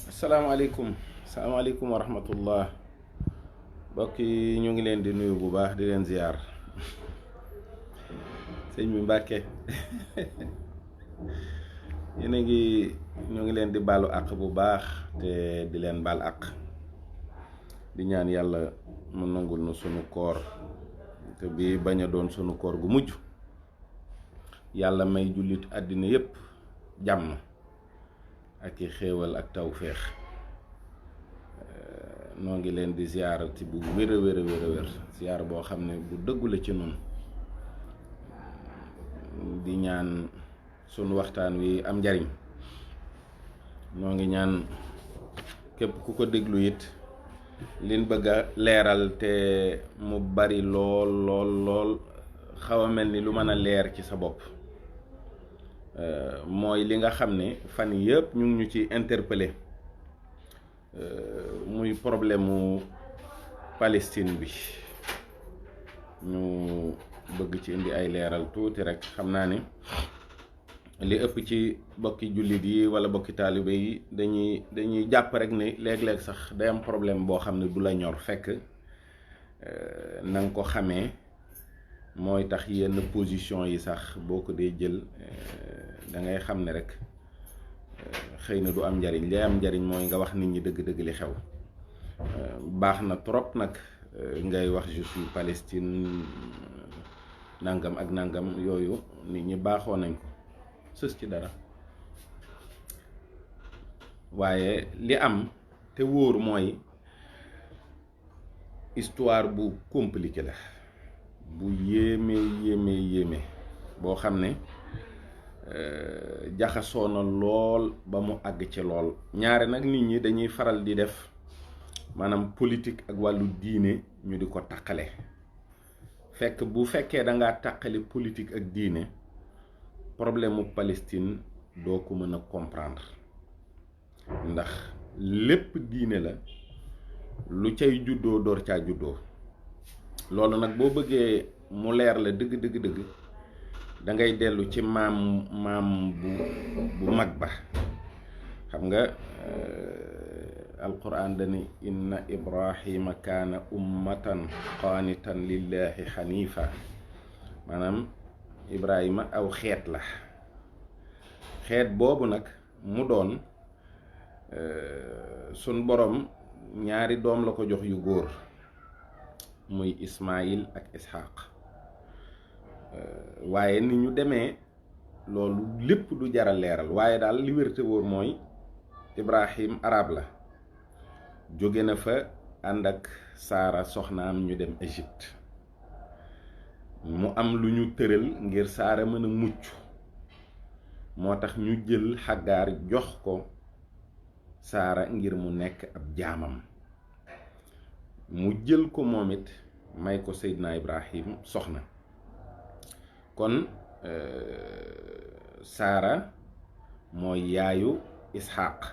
Assalamualaikum wa rahmatullah. Mbokk yi ñu ngi leen di nuyu bu baax di leen ziar. Sëñ bi Mbàkke yéen a ngi ñu ngi leen di baalu àq bu baax te di leen baal àq di ñaan yàlla mu nangul nu sunu koor te bi bañ a doon sunu koor gu mujj. Yàlla may jullit àddina yépp jàmm ak i xéewal ak tawféex. noo ngi leen di ziar ci bu wér a wér ziar boo xam ne bu dëggu la ci noonu di ñaan sunu waxtaan wi am njariñ. noo ngi ñaan képp ku ko déglu it liñ bëgg a leeral te mu bari lool xaw a mel ni lu mën a leer ci sa bopp. mooy li nga xam ne fan yëpp ñu ngi ñu ci interpellé muy problème mu Palestine bi ñu bëgg ci indi ay leeral tuuti rek. xam naa ni li ëpp ci bokki jullit yi wala bokki taalibe yi dañuy jàpp rek ni léeg-léeg sax day am problème boo xam ne du la ñor fekk na nga ko xamee mooy tax yenn position yi sax boo ko dee jël da ngay xam ne rek xëy na du am njariñ. li am njariñ mooy nga wax nit ñi dëgg-dëgg li xew. baax na trop nag ngay wax je suis Palestine nangam ak nangam yooyu nit ñi baaxoo nañ ko sës ci dara. waaye li am te wóor mooy histoire bu compliqué la, bu yéeme boo xam ne jaxasoo na lool ba mu àgg ci lool. ñaare nag nit ñi dañuy faral di def maanaam politique ak wàllu diine ñu di ko taqale. fekk bu fekkee da ngaa taqale politique ak diine, problème mu Palestine doo ko mën a comprendre ndax lépp diine la, lu cay juddoo door caa juddoo. loolu nag boo bëggee mu leer la dëgg da ngay dellu ci maam bu mag ba. xam nga alquran dani inna ibrahima kaana ummatan qaanitan lillahi xanifa. maanaam ibrahima aw xeet la. xeet boobu nag mu doon sun borom ñaari doom la ko jox yu góor muy Ismaïl ak Ishaq. waaye ni ñu demee loolu lépp du jaral leeral. waaye daal li wér te wóor mooy Ibrahim arab la, jóge na fa ànd ak Saara soxnaam ñu dem Égypte. mu am lu ñu tëral ngir Saara mën a mucc, moo tax ñu jël Xaggaar jox ko Saara ngir mu nekk ab jaamam. mu jël ko moom it may ko Seydina Ibrahim soxna. kon Saara mooy yaayu Ishaq,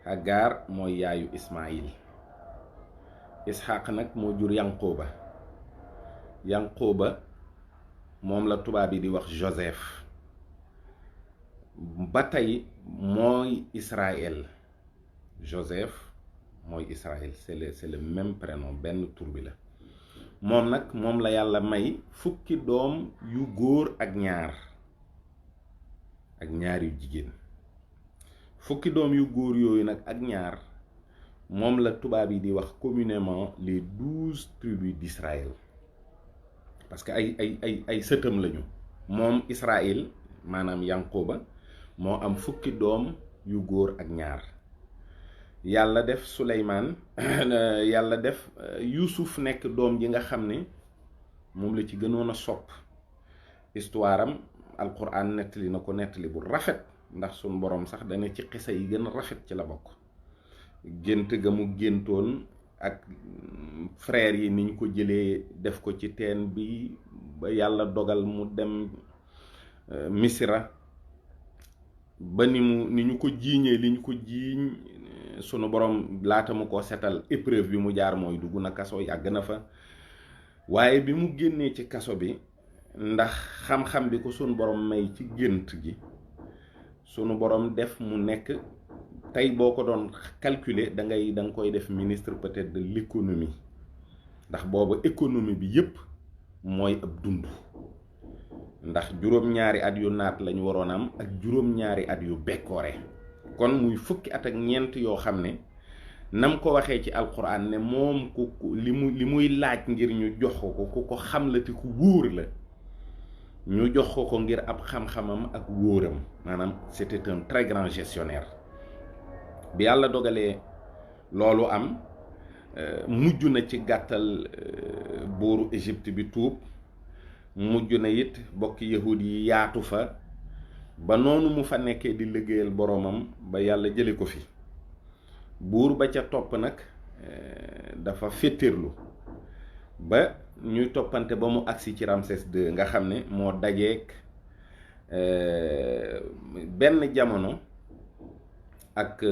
Hagar mooy yaayu Ismaïl. Ishaq nag moo jur Yanqooba moom la tubaab yi di wax Joseph. ba tey mooy Israël. Joseph mooy Israël, c'est le même prénom, benn tur bi la. moom nag moom la yàlla may fukki doom yu góor ak ñaar yu jigéen. fukki doom yu góor yooyu nag ak ñaar moom la tubaab yi di wax communément les 12 tribus d'Israël, parce que ay sëtam lañu. moom Israël maanaam Yanqooba moo am fukki doom yu góor ak ñaar. yàlla def Suleymaan yàlla def Yuusuf nekk doom ji nga xam ne moom la ci gënoon a sopp. histoire am alquran nettali na ko nettali bu rafet, ndax suñ boroom sax dana ci xisa yi gën a rafet ci la bokk. gént ga mu géntoon ak frère yi niñ ko jëlee def ko ci teen bi ba yàlla dogal mu dem Misra, ba ni ñu ko jiiñee li ñu ko jiiñ sunu borom laata mu ko setal épreuve bi mu jaar mooy dugg na kaso, yàgg na fa. waaye bi mu génnee ci kaso bi, ndax xam-xam bi ko sunu borom may ci gént gi, sunu borom def mu nekk tey boo ko doon calculer da nga koy def ministre peut-être de l'économie ndax booba économie bi yépp mooy ab dund ndax juróom-ñaari at yu naat lañu waroon am ak juróom-ñaari at yu bekkoore kon muy fukki at ak ñeent yoo xam ne nam ko waxee ci alquran ne moom ku li muy laaj ngir ñu jox ko ku ko xam la te ku wóor la ñu jox ko ngir ab xam-xamam ak wóoram maanaam c'était un très grand gestionnaire bi yàlla dogalee loolu am mujj na ci gàttal buuru Égypte bi tuub mujj na it bokki yahud yi yaatu fa ba noonu mu fa nekkee di liggéeyal boroomam ba yàlla jële ko fi buur ba ca topp nag dafa féttéerlu ba ñuy toppante ba mu agsi ci Ramsès II nga xam ne moo dajeek benn jamono ak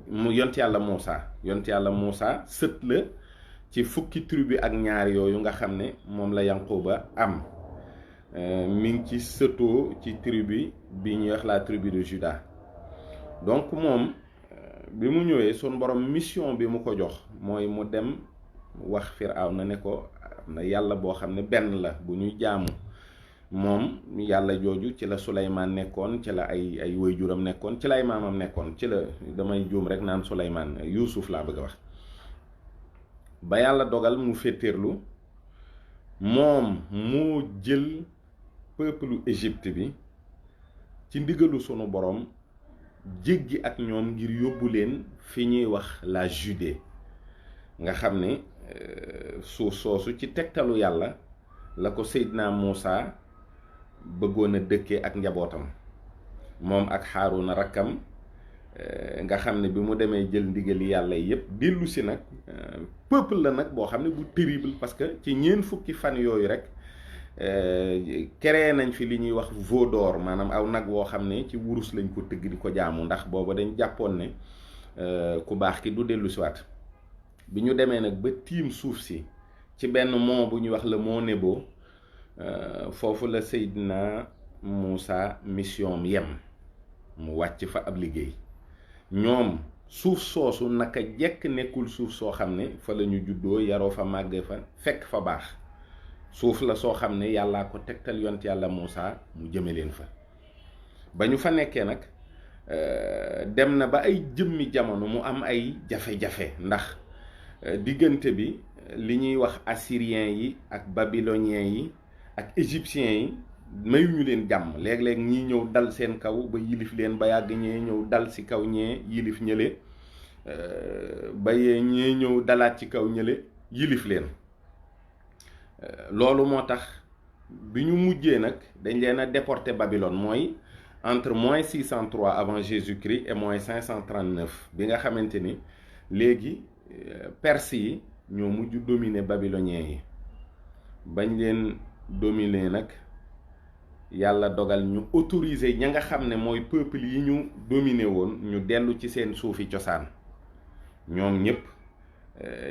mu yont yàlla Muusa sët la ci fukki tribu ak ñaar yooyu nga xam ne moom la Yanquba am mi ngi ci sëtoo ci tribu bi ñuy wax la tribu de Juda donc moom bi mu ñëwee sun borom mission bi mu ko jox mooy mu dem wax Firawna ne ko am na yàlla boo xam ne benn la bu ñuy jaamu moom yàlla jooju ci la Suleymaan nekkoon ci la ay waajuram nekkoon ci la ay maamam nekkoon ci la damay juum rek naan Suleymaan Yuusuf laa bëgg a wax ba yàlla dogal mu féeteerlu moom moo jël peuple Égypte bi ci ndigalu sunu borom jéggi ak ñoom ngir yóbbu leen fi ñuy wax la Judée nga xam ne suuf soosu ci tegtalu yàlla la ko Seydina Muusa bëggoon a dëkkee ak njabootam moom ak Haaruna rakkam nga xam ne bi mu demee jël ndigali yàlla yépp dellu si nag peuple la nag boo xam ne bu terrible parce que ci ñeent fukki fan yooyu rek créé nañ fi li ñuy wax veau d'or maanaam aw nag woo xam ne ci wurus lañ ko tëgg di ko jaamu ndax booba dañ jàppoon ne ku baax ki du dellu siwaat bi ñu demee nag ba tiim suuf si ci benn mont bu ñuy wax le mont Nebo foofu la Seydina Muusa mission yem mu wàcc fa ab liggéey ñoom suuf soosu naka jekk nekkul suuf soo xam ne fa la ñu juddoo yaroo fa màgge fa fekk fa baax suuf la soo xam ne yàllaa ko tegtal yont yàlla Muusa mu jëme leen fa ba ñu fa nekkee nag dem na ba ay jëmmi jamono mu am ay jafe-jafe ndax diggante bi li ñuy wax assyrien yi ak babylonien yi ak égyptien yi mayuñu leen jàmm léeg-léeg ñii ñëw dal seen kaw ba yilif leen ba yàgg ñee ñëw dal ci kaw ñee yilif ñële ba yee ñee ñëw dalaat ci kaw ñële yilif leen loolu moo tax bi ñu mujjee nag dañ leen a déporté Babylone mooy entre moins 603 avant Jésus-Christ et moins 539 bi nga xamante ni léegi Perse yi ñoo mujj dominer babylonien yi bañ leen dominer nag yàlla dogal ñu autoriser ña nga xam ne mooy peuple yi ñu dominer woon ñu dellu ci seen suufi cosaan ñoom ñëpp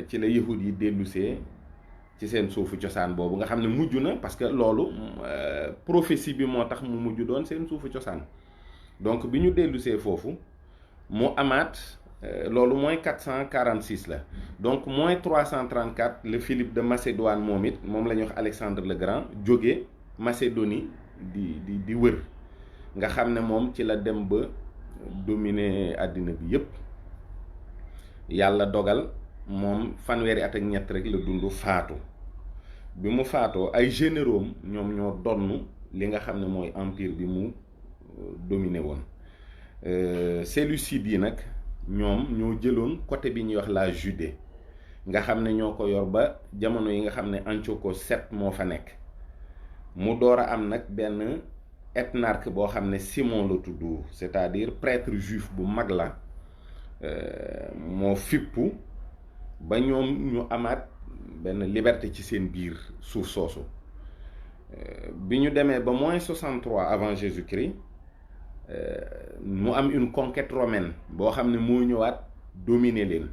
ci la yahud yi dellusee ci seen suufu cosaan boobu nga xam ne mujj na parce que loolu prophétie bi moo tax mu mujj doon seen suufu cosaan donc bi ñu dellusee foofu mu amaat loolu mooy 446 la donc mooy 334 le Philippe de Macédoine moom it moom la ñuy wax Alexandre le Grand jóge Macédonie di wër nga xam ne moom ci la dem ba dominer àddina bi yépp yàlla dogal moom fanweeri at ak ñett rek la dund faatu bi mu faatoo ay généraux ñoom ñoo donn li nga xam ne mooy empire bi mu dominé woon séleucides yi nag ñoom ñoo jëloon côté bi ñuy wax la Judée nga xam ne ñoo ko yor ba jamono yi nga xam ne Antiochos VII moo fa nekk mu door a am nag benn ethnarque boo xam ne Simon la tudd c'est-à-dire prêtre juif bu mag la moo fippu ba ñoom ñu amaat benn liberté ci seen biir suuf soosu bi ñu demee ba moins 63 avant Jésus-Christ mu am une conquête romaine boo xam ne moo ñëwaat dominer leen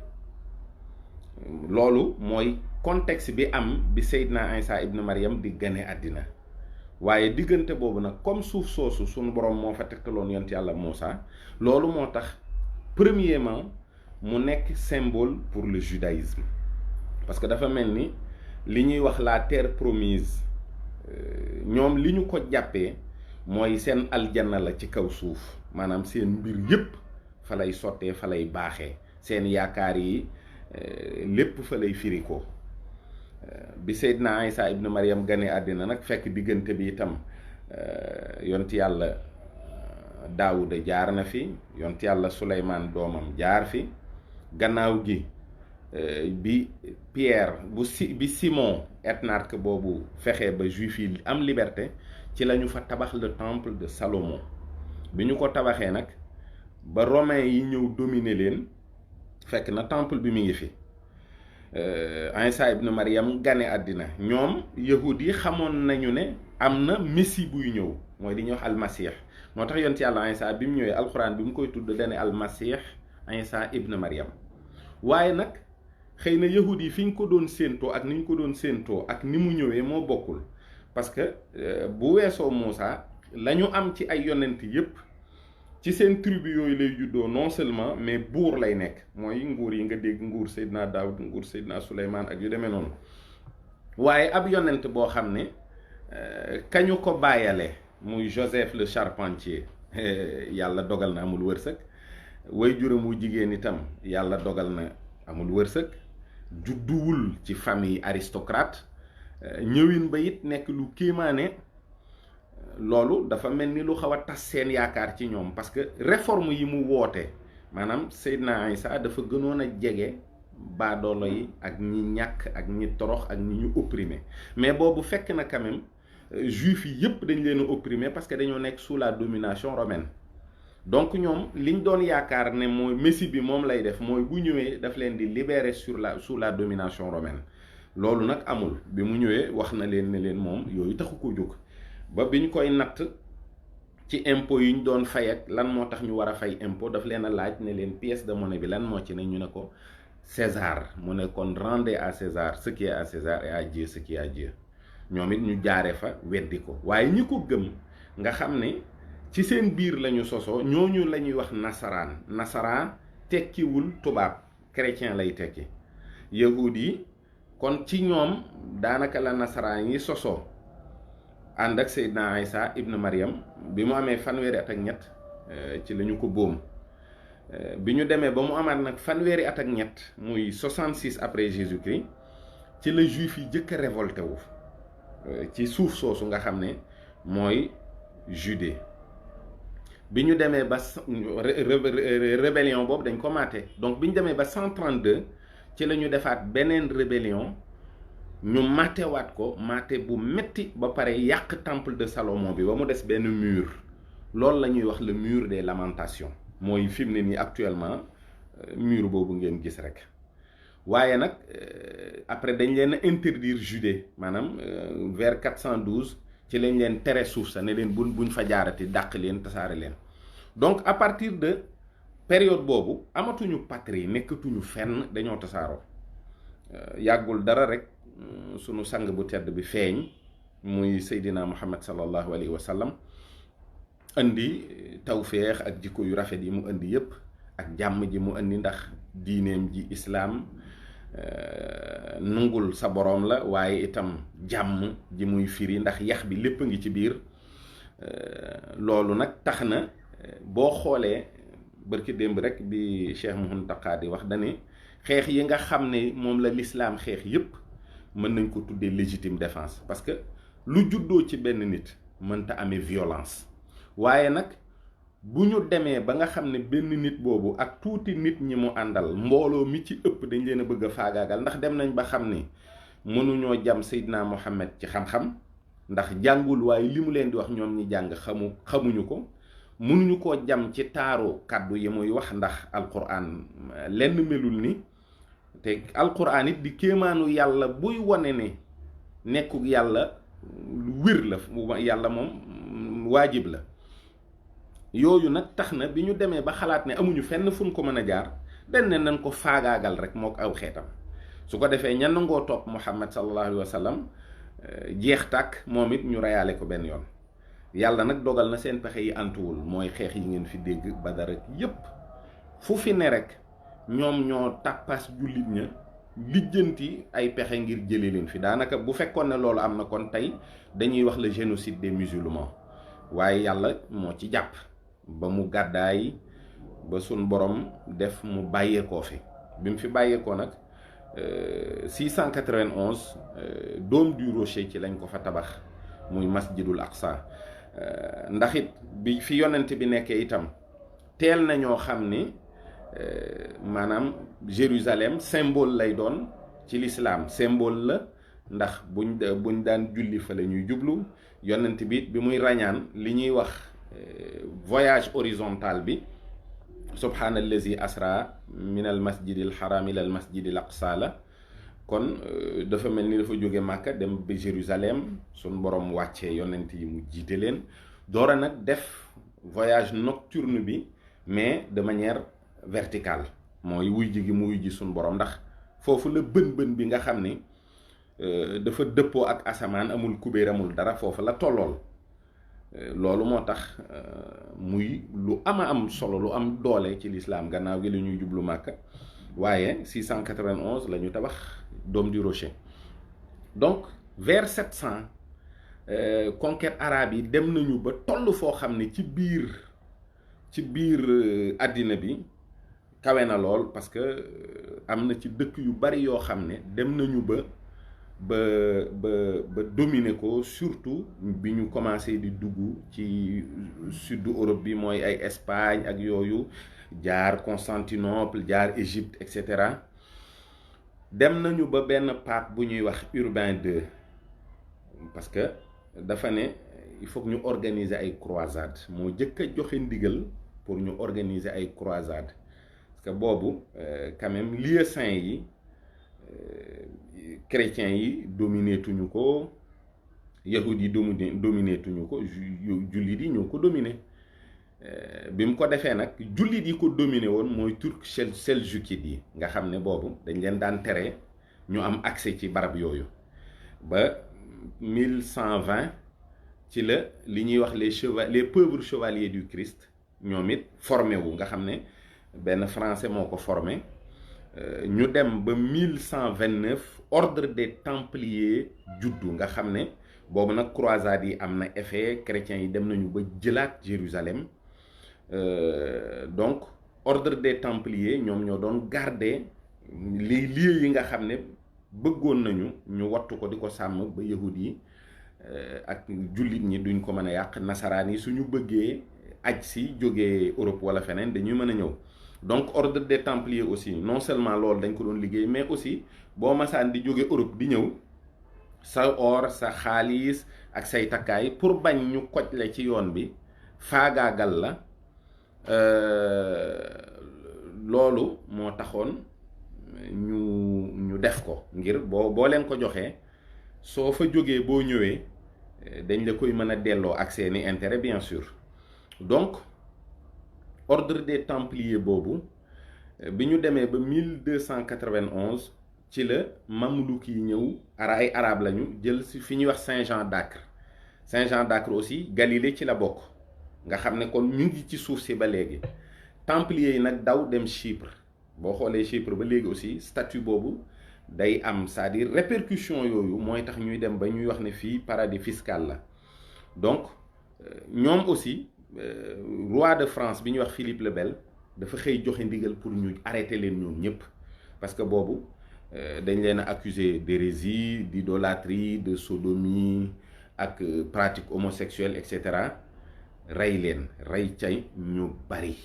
loolu mooy contexte bi am bi Seydina Isa ibn Maryam di gane àddina waaye diggante boobu nag comme suuf soosu suñu borom moo fa tegtaloon yonent yàlla Moussa loolu moo tax premièrement mu nekk symbole pour le judaïsme parce que dafa mel ni li ñuy wax la terre promise ñoom li ñu ko jàppee mooy seen aljanna la ci kaw suuf maanaam seen mbir yépp fa lay sottee fa lay baaxee seen yaakaar yi lépp fa lay firi ko bi Seydina Isa ibn Maryam gane àddina nag fekk diggante bi itam yont yàlla Daawuda jaar na fi yont yàlla Suleymaan doomam jaar fi gannaaw gi bi Pierre bi Simon ethnarque boobu fexe ba juif yi am liberté ci la ñu fa tabax le temple de Salomon bi ñu ko tabaxee nag ba romain yi ñëw dominer leen fekk na temple bi mi ngi fi Isa ibn Maryam gane àddina ñoom yahud yi xamoon nañu ne am na messie buy ñëw mooy li ñuy wax almasih moo tax yonent yàlla Isa bi mu ñëwee alxuraan bi mu koy tudd dane almasih Isa ibn Maryam waaye nag xëy na yahud yi fi ñu ko doon séentoo ak ni ñu ko doon séentoo ak ni mu ñëwee moo bokkul parce que bu weesoo Moussa la ñu am ci ay yonent yépp ci seen tribu yooyu lay juddoo non seulement mais buur lay nekk mooy nguur yi nga dégg nguur Seydina Daoud nguur Seydina Souleymane ak yu demee noonu waaye ab yonent boo xam ne kañu ko bàyyale muy Joseph le charpentier yàlla dogal na amul wërsëg way juróom wu jigéen itam yàlla dogal na amul wërsëg judduwul ci famille aristocrate ñëwin ba it nekk lu kéemaane loolu dafa mel ni lu xaw a tas seen yaakaar ci ñoom parce que réforme yi mu woote maanaam Seydina Isa dafa gënoon a jege baadoolo yi ak ñi ñàkk ak ñi torox ak ñi ñu opprimé mais boobu fekk na quand même juif yi yépp dañ leen a opprimé parce que dañoo nekk sous la domination romaine donc ñoom liñ doon yaakaar ne mooy messie bi moom lay def mooy bu ñëwee daf leen di libérer sous la domination romaine loolu nag amul bi mu ñëwee wax na leen ne leen moom yooyu taxu ko jóg ba biñ koy natt ci impôt yi ñu doon fay ak lan moo tax ñu war a fay impôt daf leen a laaj ne leen pièce de monnaie bi lan moo ci ne ñu ne ko César mu ne kon rendez à César ce qui est à César et à Dieu ce qui est à Dieu ñoom it ñu jaare fa weddi ko waaye ñi ko gëm nga xam ne ci seen biir lañu sosoo ñooñu la ñuy wax nasaraan tekkiwul tubaab chrétien lay tekki yahud yi kon ci ñoom daanaka la nasaraan yi sosoo ànd ak Seydina Isa ibn Maryam bi mu amee fanweeri at ak ñett ci la ñu ko boom bi ñu demee ba mu amaat nag fanweeri at ak ñett muy 66 après Jésus-Christ ci la juif yi jëkk a révolté wu ci suuf soosu nga xam ne mooy Judée bi ñu demee ba rébellion boobu dañ ko maate donc bi ñu demee ba 132 ci la ñu defaat beneen rébellion ñu matewaat ko mate bu metti ba pare yàq temple de Salomon bi ba mu des benn mur loolu la ñuy wax le mur des lamentations mooy fi mu ne nii actuellement mur boobu ngeen gis rek waaye nag après dañ leen a interdire Judée maanaam vers 412 ci lañ leen tere suuf sa ne leen buñ fa jaarati dàq leen tasaare leen donc à partir de période boobu amatuñu patrie nekkatuñu fenn dañoo tasaaroo yàggul dara rek sunu sang bu tedd bi feeñ muy Seydina Muhammad sallallahu alayhi wa sallam indi tawféex ak jikko yu rafet yi mu indi yépp ak jàmm ji mu indi ndax diineem ji islaam nungul sa boroom la waaye itam jàmm ji muy firi ndax yax bi lépp a ngi ci biir loolu nag tax na boo xoolee bërki démb rek bi Cheikh Mountakha di wax dane xeex yi nga xam ne moom la lislaam xeex yépp mën nañ ko tuddee légitime défense parce que lu juddoo ci benn nit mënta amee violence waaye nag bu ñu demee ba nga xam ne benn nit boobu ak tuuti nit ñi mu àndal mbooloo mi ci ëpp dañ leen a bëgg a faagaagal ndax dem nañ ba xam ni mënuñoo jam Seydina Mohamed ci xam-xam ndax jàngul waaye li mu leen di wax ñoom ñi jàng xamuñu ko mënuñu koo jam ci taaru kàddu yi muy wax ndax alquran lenn melul ni te alquran it di kéemaanu yàlla buy wane ne nekkuk yàlla lu wér la yàlla moom waajib la yooyu nag tax na bi ñu demee ba xalaat ne amuñu fenn fu ñu ko mën a jaar dañ ne nañ ko faagaagal rek moo ko aw xeetam su ko defee ña nangoo topp Muhammad sallallahu alayhi wa sallam jeex tàkk moom it ñu reyaale ko benn yoon. yàlla nag dogal na seen pexe yi antuwul mooy xeex yi ngeen fi dégg Badar ak yépp fu fi ne rek ñoom ñoo tàppaas jullit ña lijjanti ay pexe ngir jëlee leen fi daanaka bu fekkoon ne loolu am na kon tey dañuy wax le génocide des musulmans waaye yàlla moo ci jàpp ba mu gàddaay ba sun borom def mu bàyyeekoo fi bi mu fi bàyyeekoo nag 691 Dôme du Rocher ci lañ ko fa tabax muy masjidul aqsa ndax it bi fi yonent bi nekkee itam teel na ñoo xam ni maanaam Jérusalem symbole lay doon ci l'islam symbole la ndax buñ daan julli fa la ñuy jublu yonent bi bi muy rañaan li ñuy wax voyage horizontal bi subhaanallazi asra min al masjidil haram ila al masjidil aqsa la kon dafa mel ni dafa jóge Màkka dem ba Jérusalem sun borom wàccee yonent yi mu jiite leen doora nag def voyage nocturne bi mais de manière verticale mooy wuy ji gi mu wuy ji sun borom ndax foofu la bën bi nga xam ni dafa dëppoo ak asamaan amul kubéer amul dara foofu la tollool loolu moo tax muy lu am solo lu am doole ci l'islam gannaaw gi la ñuy jublu Màkka waaye 691 la ñu tabax Dôme du Rocher donc vers 700 conquête arabe yi dem nañu ba toll foo xam ne ci biir àddina bi kawe na lool parce que am na ci dëkk yu bari yoo xam ne dem nañu ba dominer ko surtout bi ñu commencé di dugg ci sud Europe bi mooy ay Espagne ak yooyu jaar Constantinople jaar Égypte et cetera dem nañu ba benn pape bu ñuy wax Urbain II parce que dafa ne il faut que ñu organiser ay croisades moo jëkk a joxe ndigal pour ñu organiser ay croisades parce que boobu quand même lieux saints yi chrétiens yi dominé tuñu ko yahud yi dominé tuñu ko jullit yi ñoo ko dominé bi mu ko defee nag jullit yi ko dominé woon mooy turc seljukid yi nga xam ne boobu dañ leen daan tere ñu am accès ci barab yooyu ba 1120 ci la li ñuy wax les pauvres chevaliers du Christ ñoom it formé wu nga xam ne benn français moo ko formé ñu dem ba 1129 ordre des templiers juddu nga xam ne boobu nag croisade yi am na effet chrétiens yi dem nañu ba jëlaat Jérusalem donc ordre des templiers ñoom ñoo doon garder les lieux yi nga xam ne bëggoon nañu ñu wattu ko di ko sàmm ba yahud yi ak jullit ñi duñ ko mën a yàq nasaraan yi suñu bëggee aj si jógee Europe wala feneen dañuy mën a ñëw donc ordre des templiers aussi non seulement loolu dañ ko doon liggéey mais aussi boo masaan di jóge Europe di ñëw sa or sa xaalis ak say takkaay pour bañ ñu koj la ci yoon bi faagaagal la loolu moo taxoon ñu def ko ngir boo leen ko joxee soo fa jógee boo ñëwee dañ la koy mën a delloo ak seeni intérêt bien sûr donc ordre des templiers boobu bi ñu demee ba 1291 ci la mamelouk yi ñëw ay arabe lañu jël si fi ñuy wax Saint-Jean d'Acre aussi Galilée ci la bokk nga xam ne kon ñu ngi ci suuf si ba léegi templiers yi nag daw dem Chypre boo xoolee Chypre ba léegi aussi statut boobu day am c'est-à-dire répercussion yooyu mooy tax ñuy dem ba ñuy wax ne fii paradis fiscal la donc ñoom aussi roi de France bi ñuy wax Philippe le Bel dafa xëy joxe ndigal pour ñu arrêter leen ñoom ñëpp parce que boobu dañ leen a accusé d'hérésie d'idolâtrie de sodomie ak pratique homosexuelle et cetera rey leen rey cay ñu bari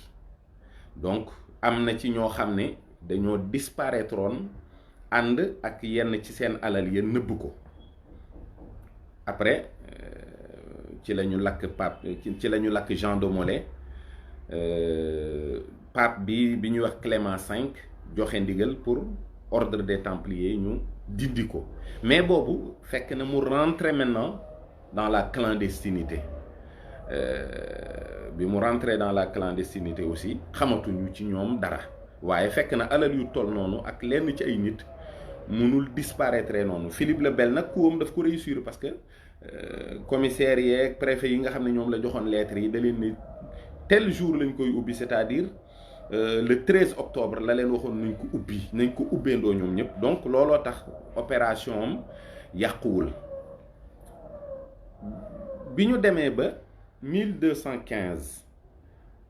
donc am na ci ñoo xam ne dañoo disparaîtroon ànd ak yenn ci seen alal ya nëbb ko après ci la ñu lakk pape ci la ñu lakk Jean de Molay pape bi ñuy wax Clément V joxe ndigal pour ordre des templiers ñu dindi ko mais boobu fekk na mu rentrer maintenant dans la clandestinité bi mu rentrer dans la clandestinité aussi xamatuñu ci ñoom dara waaye fekk na alal yu toll noonu ak lenn ci ay nit mënul disparaître noonu. Philippe le Bel nag kuwam daf ko réussir parce que commissaire yeeg préfet yi nga xam ne ñoom la joxoon lettres yi da leen ni tel jour lañ koy ubbi, c'est-à-dire le 13 octobre la leen waxoon nañ ko ubbi, nañ ko ubbeendoo ñoom ñëpp. donc looloo tax opération am yàquwul. bi ñu demee ba 1215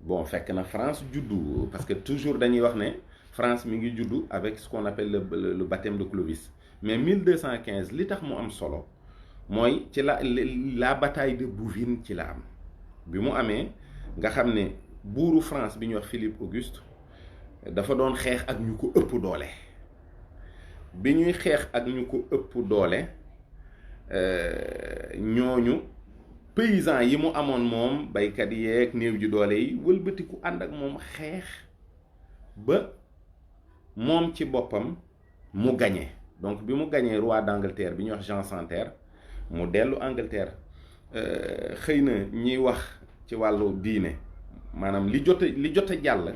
bon fekk na France juddu, parce que toujours dañuy wax ne France mi ngi juddu avec ce qu'on appelle le baptême de Clovis. mais 1215 li tax mu am solo mooy ci la bataille de Bouvines ci la am. bi mu amee nga xam ne buuru France bi ñuy wax Philippe Auguste dafa doon xeex ak ñu ko ëpp doole. bi ñuy xeex ak ñu ko ëpp doole ñooñu paysans yi mu amoon moom baykat yeeg néew ji doole yi wëlbatiku ànd ak moom xeex ba moom ci boppam mu gagné. donc bi mu gagné roi d'Angleterre bi ñuy wax Jean Santerre mu dellu Angleterre. xëy na ñiy wax ci wàllu diine maanaam li jot a jàll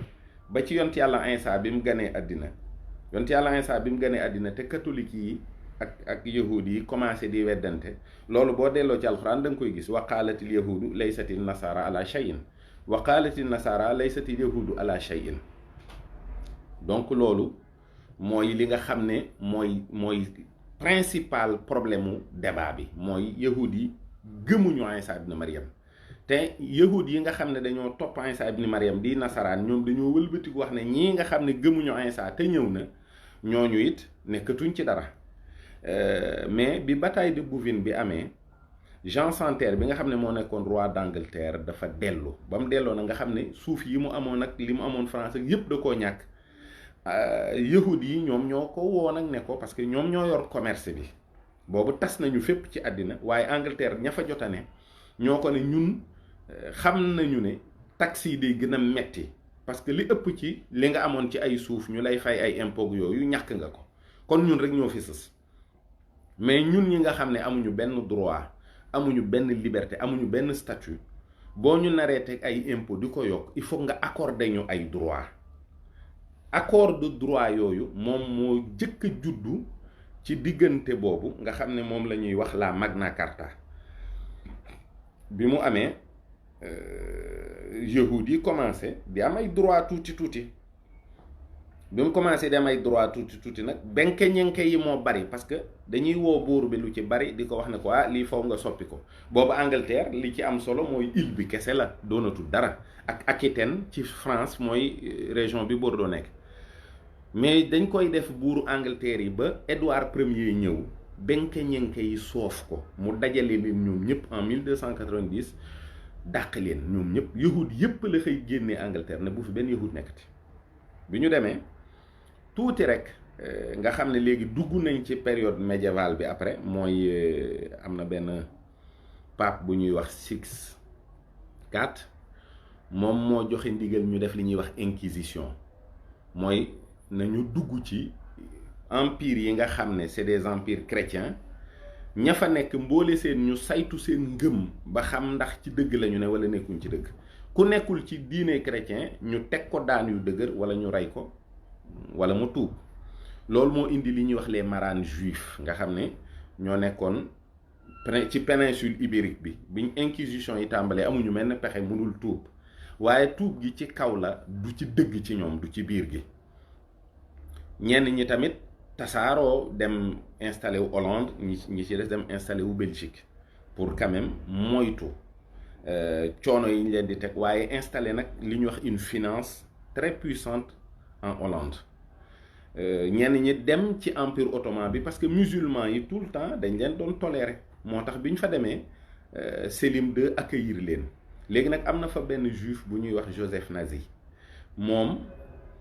ba ci yont yàlla Iisaa bi mu ganee àddina. yont yàlla Iisaa bi mu ganee àddina te catholique yi ak yahuud yi commencé di weddante. loolu boo delloo ci alxuraan da nga koy gis wa qaalatil yahuudu laysatil nasaara ala shay'in wa qaalatil nasaara laysatil yahuudu ala shay'in. donc loolu mooy li nga xam ne mooy principal problème mu débat bi mooy yahuud yi gëmuñu Iisaa ibn Maryam. te yahuud yi nga xam ne dañoo topp Iisaa ibn Maryam di nasaraan ñoom dañoo wëlbatiku wax ne ñii nga xam ne gëmuñu Iisaa te ñëw na ñooñu it nekkatuñ ci dara. mais bi bataille de Bouvines bi amee Jean Santerre bi nga xam ne moo nekkoon roi d'Angleterre dafa dellu ba mu delloo na nga xam ne suuf yi mu amoon nag li mu amoon France ak yépp da koo ñàkk. yahud yi ñoom ñoo ko woo nag ne ko parce que ñoom ñoo yor commerce bi boobu tas nañu fépp ci àddina waaye Angleterre ña fa jotane ñoo ko ne ñun xam nañu ne taxes yi day gën a metti parce que li ëpp ci li nga amoon ci ay suuf ñu lay fay ay impôts yooyu ñàkk nga ko kon ñun rek ñoo fi sës. mais ñun ñi nga xam ne amuñu benn droit amuñu benn liberté amuñu benn statut boo ñu naree teg ay impôts di ko yokk il faut nga accorder ñu ay droit. accord de droit yooyu moom moo jëkk a juddu ci diggante boobu nga xam ne moom la ñuy wax la Magna Carta. bi mu amee yahud yi commencé di am ay droit tuuti bi mu commencé di am ay droit tuuti nag benke ñenke yi moo bari parce que dañuy woo buur bi lu ci bari di ko wax ne ko lii faw nga soppi ko. boobu Angleterre li ci am solo mooy île bi kese la doonatul dara ak Aquitaine ci France mooy région bi Bordeaux nekk. mais dañ koy def buuru Angleterre yi ba Édouard Ier ñëw benke ñenke yi soof ko mu dajale leen ñoom ñëpp en 1290 dàq leen ñoom ñëpp yahud yëpp la xëy génnee Angleterre ne bu fi benn yahud nekkati. bi ñu demee tuuti rek nga xam ne léegi dugg nañ ci période médiévale bi après mooy am na benn pape bu ñuy wax Six IV moom moo joxe ndigal ñu def li ñuy wax inquisition mooy nañu dugg ci empire yi nga xam ne c'est des empires chrétiens ña fa nekk mboole seen ñu saytu seen ngëm ba xam ndax ci dëgg lañu ne wala nekkuñ ci dëgg. ku nekkul ci diine chrétien ñu teg ko daan yu dëgër wala ñu rey ko wala mu tuub. loolu moo indi li ñuy wax les marânes juifs nga xam ne ñoo nekkoon ci péninsule ibérique bi biñ inquisition yi tàmbalee amuñu menn pexe mënul tuub waaye tuub gi ci kaw la du ci dëgg ci ñoom du ci biir gi. ñenn ñi tamit tasaaroo dem installé wu Hollande ñi ci des dem installé wu Belgique pour quand même moytu coono yi ñu leen di teg waaye installé nag li ñuy wax une finance très puissante en Hollande. ñenn ñi dem ci empire ottoman bi parce que musulmans yi tout le temps dañ leen doon tolérer moo tax bi ñu fa demee Sélim II accueillir leen. léegi nag am na fa benn juif bu ñuy wax Joseph Nazi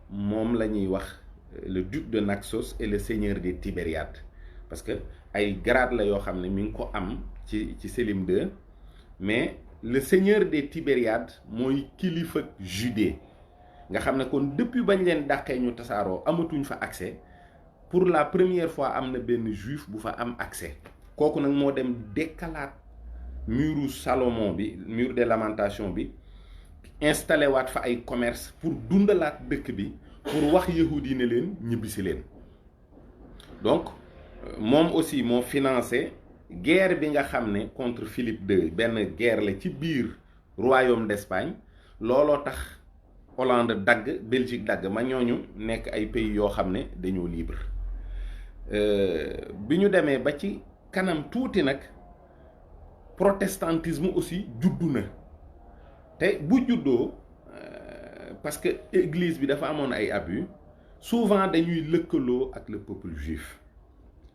moom la ñuy wax le duc de Naxos et le seigneur des Tibériades parce que ay grade la yoo xam ne mi ngi ko am ci Sélim II mais le seigneur des Tibériades mooy kilifa Judée nga xam ne kon depuis bañ leen dàqee ñu tasaaroo amatuñ fa accès pour la première fois am na benn juif bu fa am accès kooku nag moo dem dekkalaat muru Salomon bi mur des lamentations bi installé waat fa ay commerce pour dundalaat dëkk bi pour wax yahudi yi ne leen ñibbisi leen. donc moom aussi moo financé guerre bi nga xam ne contre Philippe II benn guerre la ci biir royaume d'Espagne looloo tax Hollande dagg Belgique dagg ma ñooñu nekk ay pays yoo xam ne dañoo libre bi ñu demee ba ci kanam tuuti nag protestantisme aussi juddu na te bu juddoo parce que église bi dafa amoon ay abus souvent dañuy lëkkaloo ak le peuple juif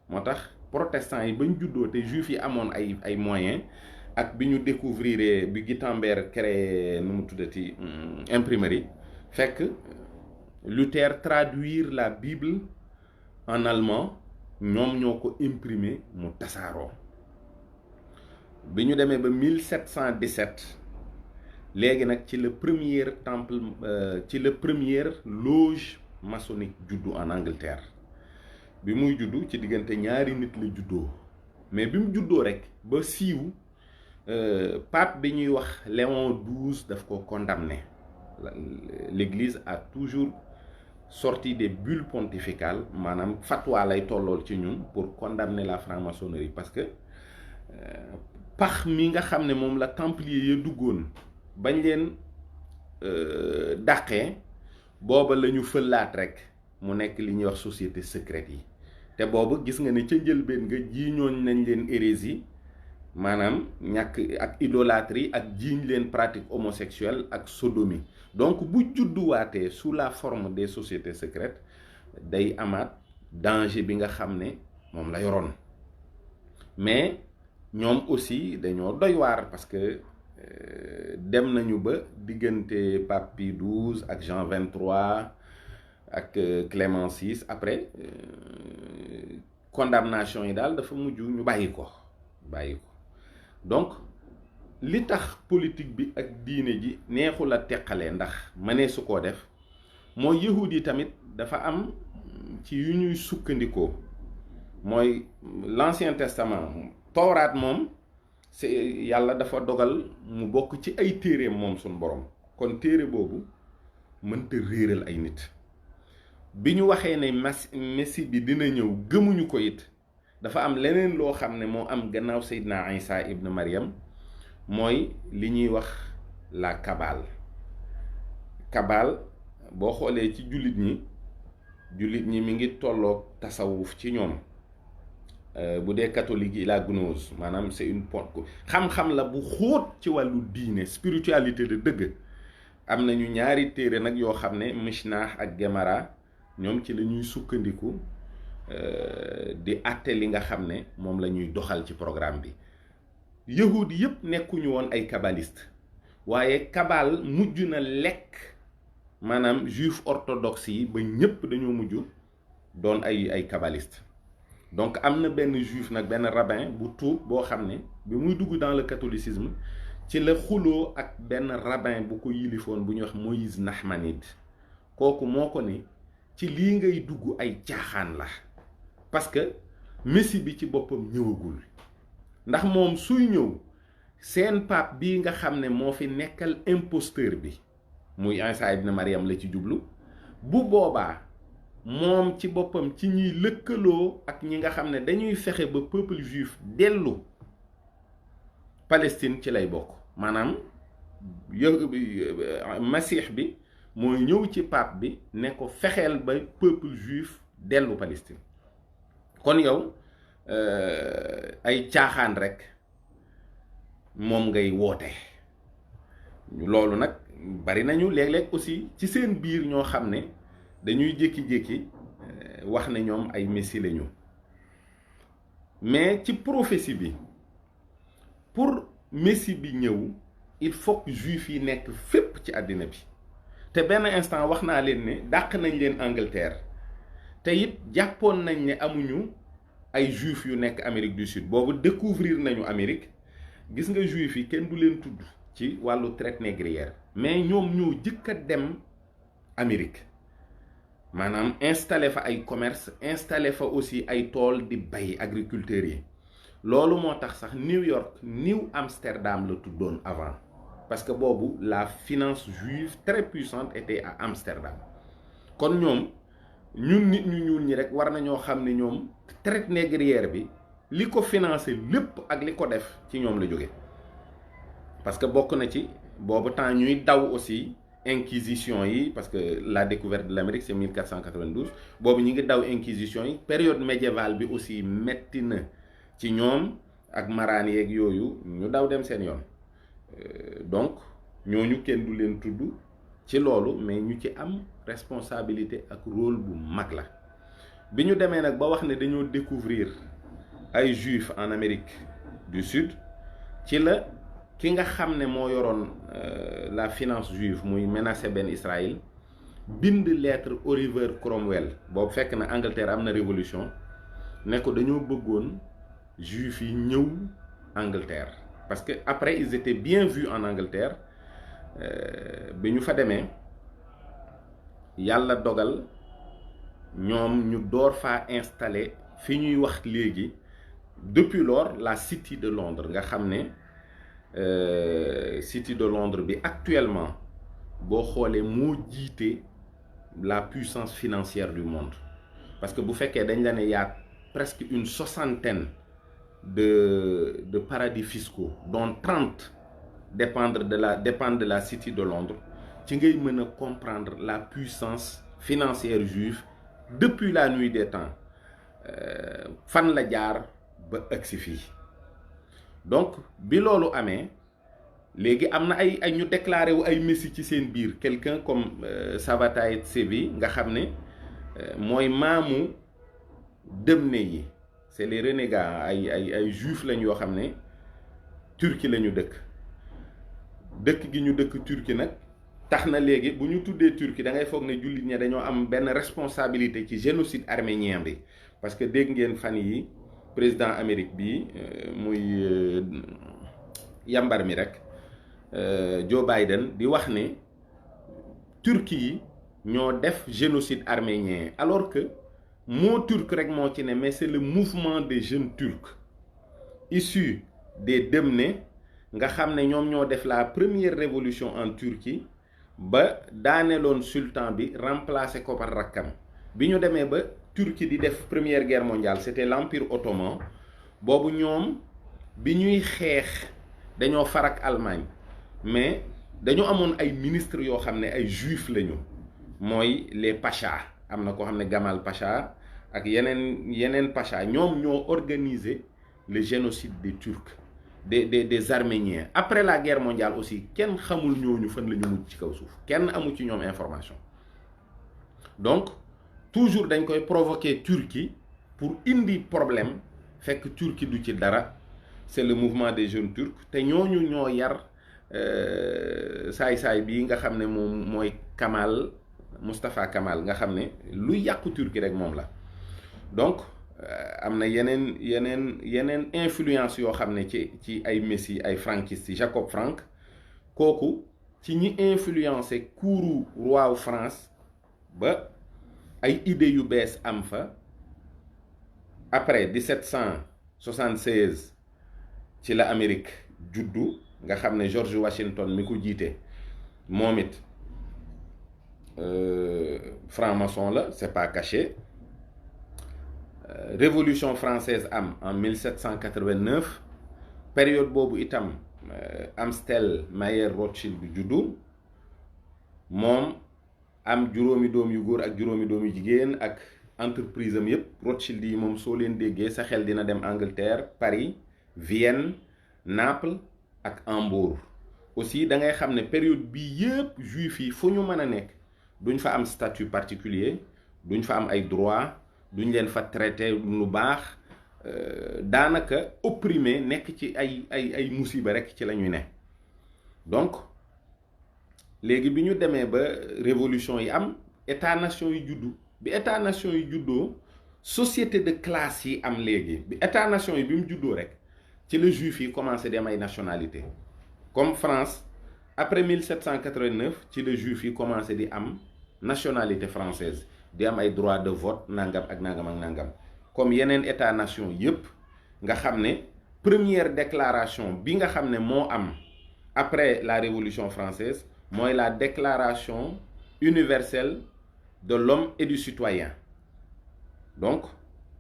moo tax protestants yi bañ juddoo te juif yi amoon ay moyens ak bi ñu découvrir bi Gutenberg créé nu mu tuddati imprimerie fekk Luther traduire la Bible en allemand ñoom ñoo ko imprimer mu tasaaroo bi ñu demee ba 1717 léegi nag ci le premier temple ci le première loge maçonnique juddu en Angleterre bi muy juddu ci diggante ñaari nit la juddoo mais bi mu juddoo rek ba siiw pape bi ñuy wax Léon XII daf ko condamné l'église a toujours sorti des bulles pontificales maanaam fatwa lay tollool ci ñun pour condamner la franc-maçonnerie parce que pax mi nga xam ne moom la templier ya duggoon bañ leen dàqee booba la ñu fëllaat rek mu nekk li ñuy wax société secrète yi te boobu gis nga ne ca njëlbeen nga jiiñooñ nañ leen hérésie maanaam ñàkk ak idolâtrie ak jiiñ leen pratique homosexuelle ak sodomie donc bu judduwaatee sous la forme des sociétés secrètes day amaat danger bi nga xam ne moom la yoroon mais ñoom aussi dañoo doy waar parce que dem nañu ba diggante Pape Pie XII ak Jean XXIII ak Clément VI après condamnation yi daal dafa mujj ñu bàyyi ko donc li tax politique bi ak diine ji neexul a teqalee ndax mënee su koo def mooy yahud yi tamit dafa am ci yu ñuy sukkandikoo mooy l'Ancien Testament tawraat moom c'est yàlla dafa dogal mu bokk ci ay téereem moom suñ borom kon téere boobu mënta réeral ay nit bi ñu waxee ne messie bi dina ñëw gëmuñu ko it dafa am leneen loo xam ne moo am gannaaw Seydina Isa ibn Maryam mooy li ñuy wax la Kabbale boo xoolee ci jullit ñi mi ngi tolloog tasawuf ci ñoom bu dee catholique yi la gnose maanaam c'est une xam-xam la bu xóot ci wàllu diine spiritualité de dëgg am nañu ñaari téere nag yoo xam ne Mishnah ak Gemara ñoom ci la ñuy sukkandiku di àtte li nga xam ne moom la ñuy doxal ci programme bi yahud yépp nekkuñu woon ay kabbaliste waaye Kabbale mujj na lekk maanaam juif orthodoxe yi ba ñépp dañoo mujj doon ay kabbaliste donc am na benn juif nag benn rabbin bu tuub boo xam ne bi muy dugg dans le catholicisme ci la xuloo ak benn rabbin bu ko yilifoon bu ñuy wax Moïse Nahmanide kooku moo ko ni ci lii ngay dugg ay caaxaan la parce que messie bi ci boppam ñëwagul ndax moom suy ñëw seen pape bii nga xam ne moo fi nekkal imposteur bi muy Isa ibn Maryam la ci jublu bu boobaa moom ci boppam ci ñuy lëkkaloo ak ñi nga xam ne dañuy fexe ba peuple juif dellu Palestine ci lay bokk maanaam masiix bi mooy ñëw ci pape bi ne ko fexeel ba peuple juif dellu Palestine kon yow ay caaxaan rek moom ngay woote loolu nag bari nañu léeg-léeg aussi ci seen biir ñoo xam ne dañuy jékki-jékki wax ne ñoom ay messie lañu mais ci prophétie bi pour messie bi ñëw il faut que juif yi nekk fépp ci àddina bi te benn instant wax naa leen ne dàq nañ leen Angleterre te it jàppoon nañ ne amuñu ay juif yu nekk Amérique du Sud boobu découvrir nañu Amérique gis nga juif yi kenn du leen tudd ci wàllu traite négrière mais ñoom ñoo jëkk a dem Amérique maanaam installé fa ay commerce installé fa aussi ay tool di bay agriculteurs yi loolu moo tax sax New York New Amsterdam la tuddoon avant parce que boobu la finance juive très puissante était à Amsterdam kon ñoom ñun nit ñu ñuul ñi rek war nañoo xam ne ñoom traite négrière bi li ko financé lépp ak li ko def ci ñoom la jóge parce que bokk na ci boobu temps ñuy daw aussi inquisition yi parce que la découverte de l'Amérique c'est 1492 boobu ñi ngi daw inquisition yi période médiévale bi aussi metti na ci ñoom ak maraan yeeg yooyu ñu daw dem seen yoon donc ñooñu kenn du leen tudd ci loolu mais ñu ci am responsabilité ak rôle bu mag la bi ñu demee nag ba wax ne dañoo découvrir ay juifs en Amérique du Sud ci la ki nga xam ne moo yoroon la finance juive muy Menasseh Ben Israël bind lettre Oliver Cromwell boobu fekk na Angleterre am na révolution ne ko dañoo bëggoon juifs yi ñëw Angleterre parce que après ils étaient bien vus en Angleterre bi ñu fa demee yàlla dogal ñoom ñu door faa installé fi ñuy wax léegi depuis lors la City de Londres nga xam ne City de Londres bi actuellement boo xoolee moo jiite la puissance financière du monde parce que bu fekkee dañ la ne yaa presque une soixantaine de paradis fiscaux dont 30 dépendent de la City de Londres ci ngay mën a comprendre la puissance financière juive depuis la nuit des temps fan la jaar ba agsi fii donc bi loolu amee léegi am na ay ñu déclaré wu ay messie ci seen biir quelqu'un comme Sabbatai Tzvi nga xam ne mooy maamu Dëmne yi c'est les renégats ay juifs lañ yoo xam ne Turquie la ñu dëkk gi ñu dëkk Turquie nag tax na léegi bu ñu tuddee Turquie da ngay foog ne jullit ñi dañoo am benn responsabilité ci génocide arménien bi parce que dégg ngeen fan yi président Amérique bi muy yambar mi rek Joe Biden di wax ne Turquie yi ñoo def génocide arménien alors que mot turc rek moo ci ne mais c'est le mouvement des jeunes turcs issus des Dëmne nga xam ne ñoom ñoo def la première révolution en Turquie ba daaneloon sultan bi remplacé ko par rakkam bi ñu demee ba Turquie di def première guerre mondiale c'était l'empire ottoman boobu ñoom bi ñuy xeex dañoo farak Allemagne mais dañoo amoon ay ministres yoo xam ne ay juifs lañu mooy les pachas am na koo xam ne Gamal Pacha ak yeneen pacha ñoom ñoo organiser le génocide des Turcs des Arméniens après la guerre mondiale aussi kenn xamul ñooñu fan la ñu mujj ci kaw suuf kenn amu ci ñoom information donc toujours dañ koy provoquer Turquie pour indi problème fekk Turquie du ci dara c'est le mouvement des jeunes turcs te ñooñu ñoo yar saay-saay bii nga xam ne moom mooy Kamal Mustafa Kamal nga xam ne lu yàqu Turquie rek moom la donc am na yeneen influence yoo xam ne ci ay messie ay franquistes Jacob Frank kooku ci ñi influencé couru roi wu France ba ay idées yu bees am fa après 1776 ci la Amérique juddu nga xam ne George Washington mi ko jiite moom it franc-maçon la c'est pas caché révolution française am en 1789 période boobu itam Amstel Mayer Rothschild bi juddu moom am juróomi doom yu góor ak juróomi doom yu jigéen ak entreprise am yépp Rothschild yi moom soo leen déggee sa xel dina dem Angleterre Paris Vienne Naples ak Hambourg aussi da ngay xam ne période bii yépp juif yi fu ñu mën a nekk duñ fa am statut particulier duñ fa am ay droits duñ leen fa traité lu baax daanaka opprimé nekk ci ay musiba rek ci la ñuy ne donc léegi bi ñu demee ba révolution yi am état nation yi juddu bi état nation yi juddoo société de classe yi am léegi bi état nation yi bi mu juddoo rek ci la juif yi commencé di am ay nationalité comme France après 1789 ci la juif yi commencé di am nationalité française di am ay droit de vote nangam ak nangam ak nangam comme yeneen état nation yépp nga xam ne première déclaration bi nga xam ne moo am après la révolution française mooy la déclaration universelle de l'homme et du citoyen donc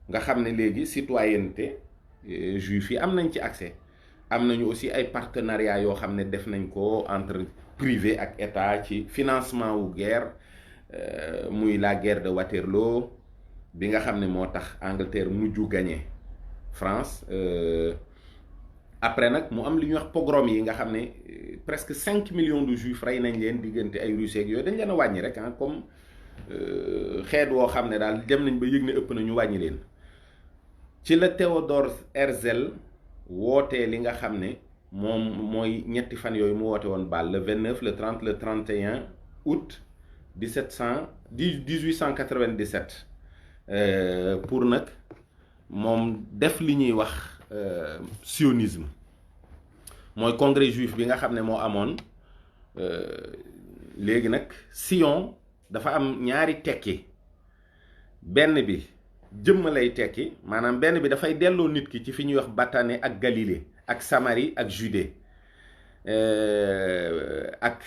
nga xam ne léegi citoyenneté juif yi am nañ ci accès. am nañu aussi ay partenariat yoo xam ne def nañ ko entre privé ak état ci financement wu guerre muy la guerre de Waterloo bi nga xam ne moo tax Angleterre mujju gagné France après nag mu am li ñuy wax pogrom yi nga xam ne presque 5 millions de juifs rey nañ leen diggante ay Russes ak yooyu dañ leen a wàññi rek ah comme xeet woo xam ne daal dem nañ ba yëg ne ëpp na ñu wàññi leen ci la Théodore Herzl wootee li nga xam ne moom mooy ñetti fan yooyu mu woote woon Bâle le 29 le 30 le 31 août 1897 pour nag moom def li ñuy wax sionisme mooy congrès juif bi nga xam ne moo amoon léegi nag Sion dafa am ñaari tekki benn bi jëmm lay tekki maanaam benn bi dafay delloo nit ki ci fi ñuy wax Batané ak Galilée ak Samarie ak Judée ak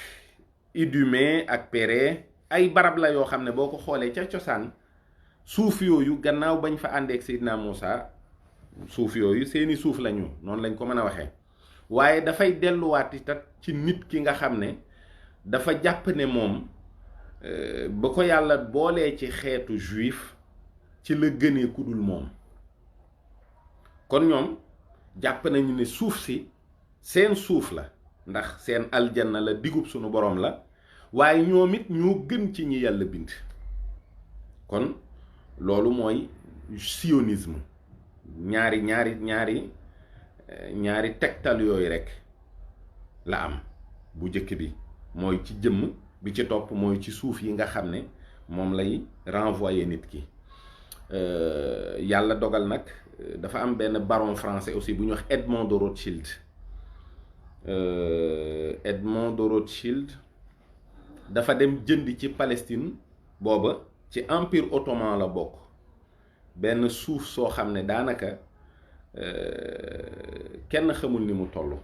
Idumée ak Pérée ay barab la yoo xam ne boo ko xoolee ca cosaan suuf yooyu gannaaw bañ fa àndee ak Seydina Moussa suuf yooyu seeni suuf lañu noonu lañ ko mën a waxee waaye dafay delluwaat itam ci nit ki nga xam ne dafa jàpp ne moom ba ko yàlla boolee ci xeetu juif ci la gënee ku dul moom kon ñoom jàpp nañu ne suuf si seen suuf la ndax seen aljanna la digub sunu borom la waaye ñoom it ñoo gën ci ñi yàlla bind kon loolu mooy sionisme ñaari tegtal yooyu rek la am bu njëkk bi mooy ci jëmm bi ci topp mooy ci suuf yi nga xam ne moom lay renvoyer nit ki yàlla dogal nag dafa am benn baron français aussi bu ñuy wax Edmond de Rothschild Edmond de Rothschild dafa dem jënd ci Palestine booba ci empire ottoman la bokk benn suuf soo xam ne daanaka kenn xamul ni mu toll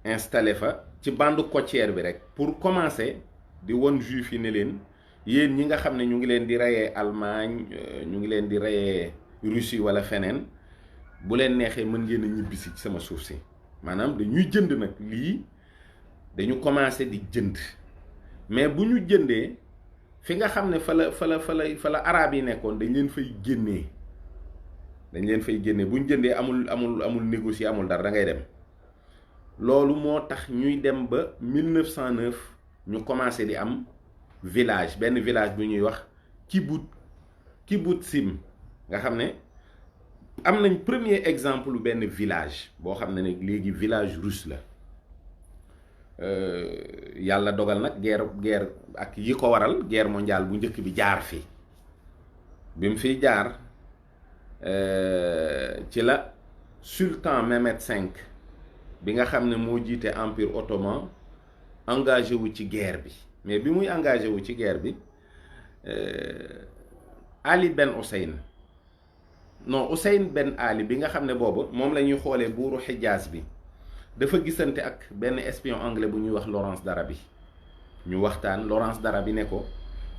installé fa ci bande côtière bi rek pour commencer di won juif yi ne leen yéen ñi nga xam ne ñu ngi leen di reyee Allemagne ñu ngi leen di reyee Russie wala feneen bu leen neexee mën ngeen a ñibbisi ci sama suuf si maanaam dañuy jënd nag lii dañu commencé di jënd mais bu ñu jëndee fi nga xam ne fa la arab yi nekkoon dañ leen fay génnee bu ñu jëndee amul négocier amul dara da ngay dem loolu moo tax ñuy dem ba 1909 ñu commencé di am benn village bu ñuy wax kibbutzim nga xam ne am nañ premier exemple benn village boo xam ne nag léegi village russe la yàlla dogal nag guerre ak yi ko waral guerre mondiale bu njëkk bi jaar fi bi mu fiy jaar ci la sultan Mehmed V bi nga xam ne moo jiite empire ottoman engagé wu ci guerre bi mais bi muy engagé wu ci guerre bi Ali Ben Hussein Ben Ali bi nga xam ne boobu moom la ñuy xoolee buuru Xijaas bi dafa gisante ak benn espion anglais bu ñuy wax Lawrence d'Arabie ñu waxtaan Lawrence d'Arabie ne ko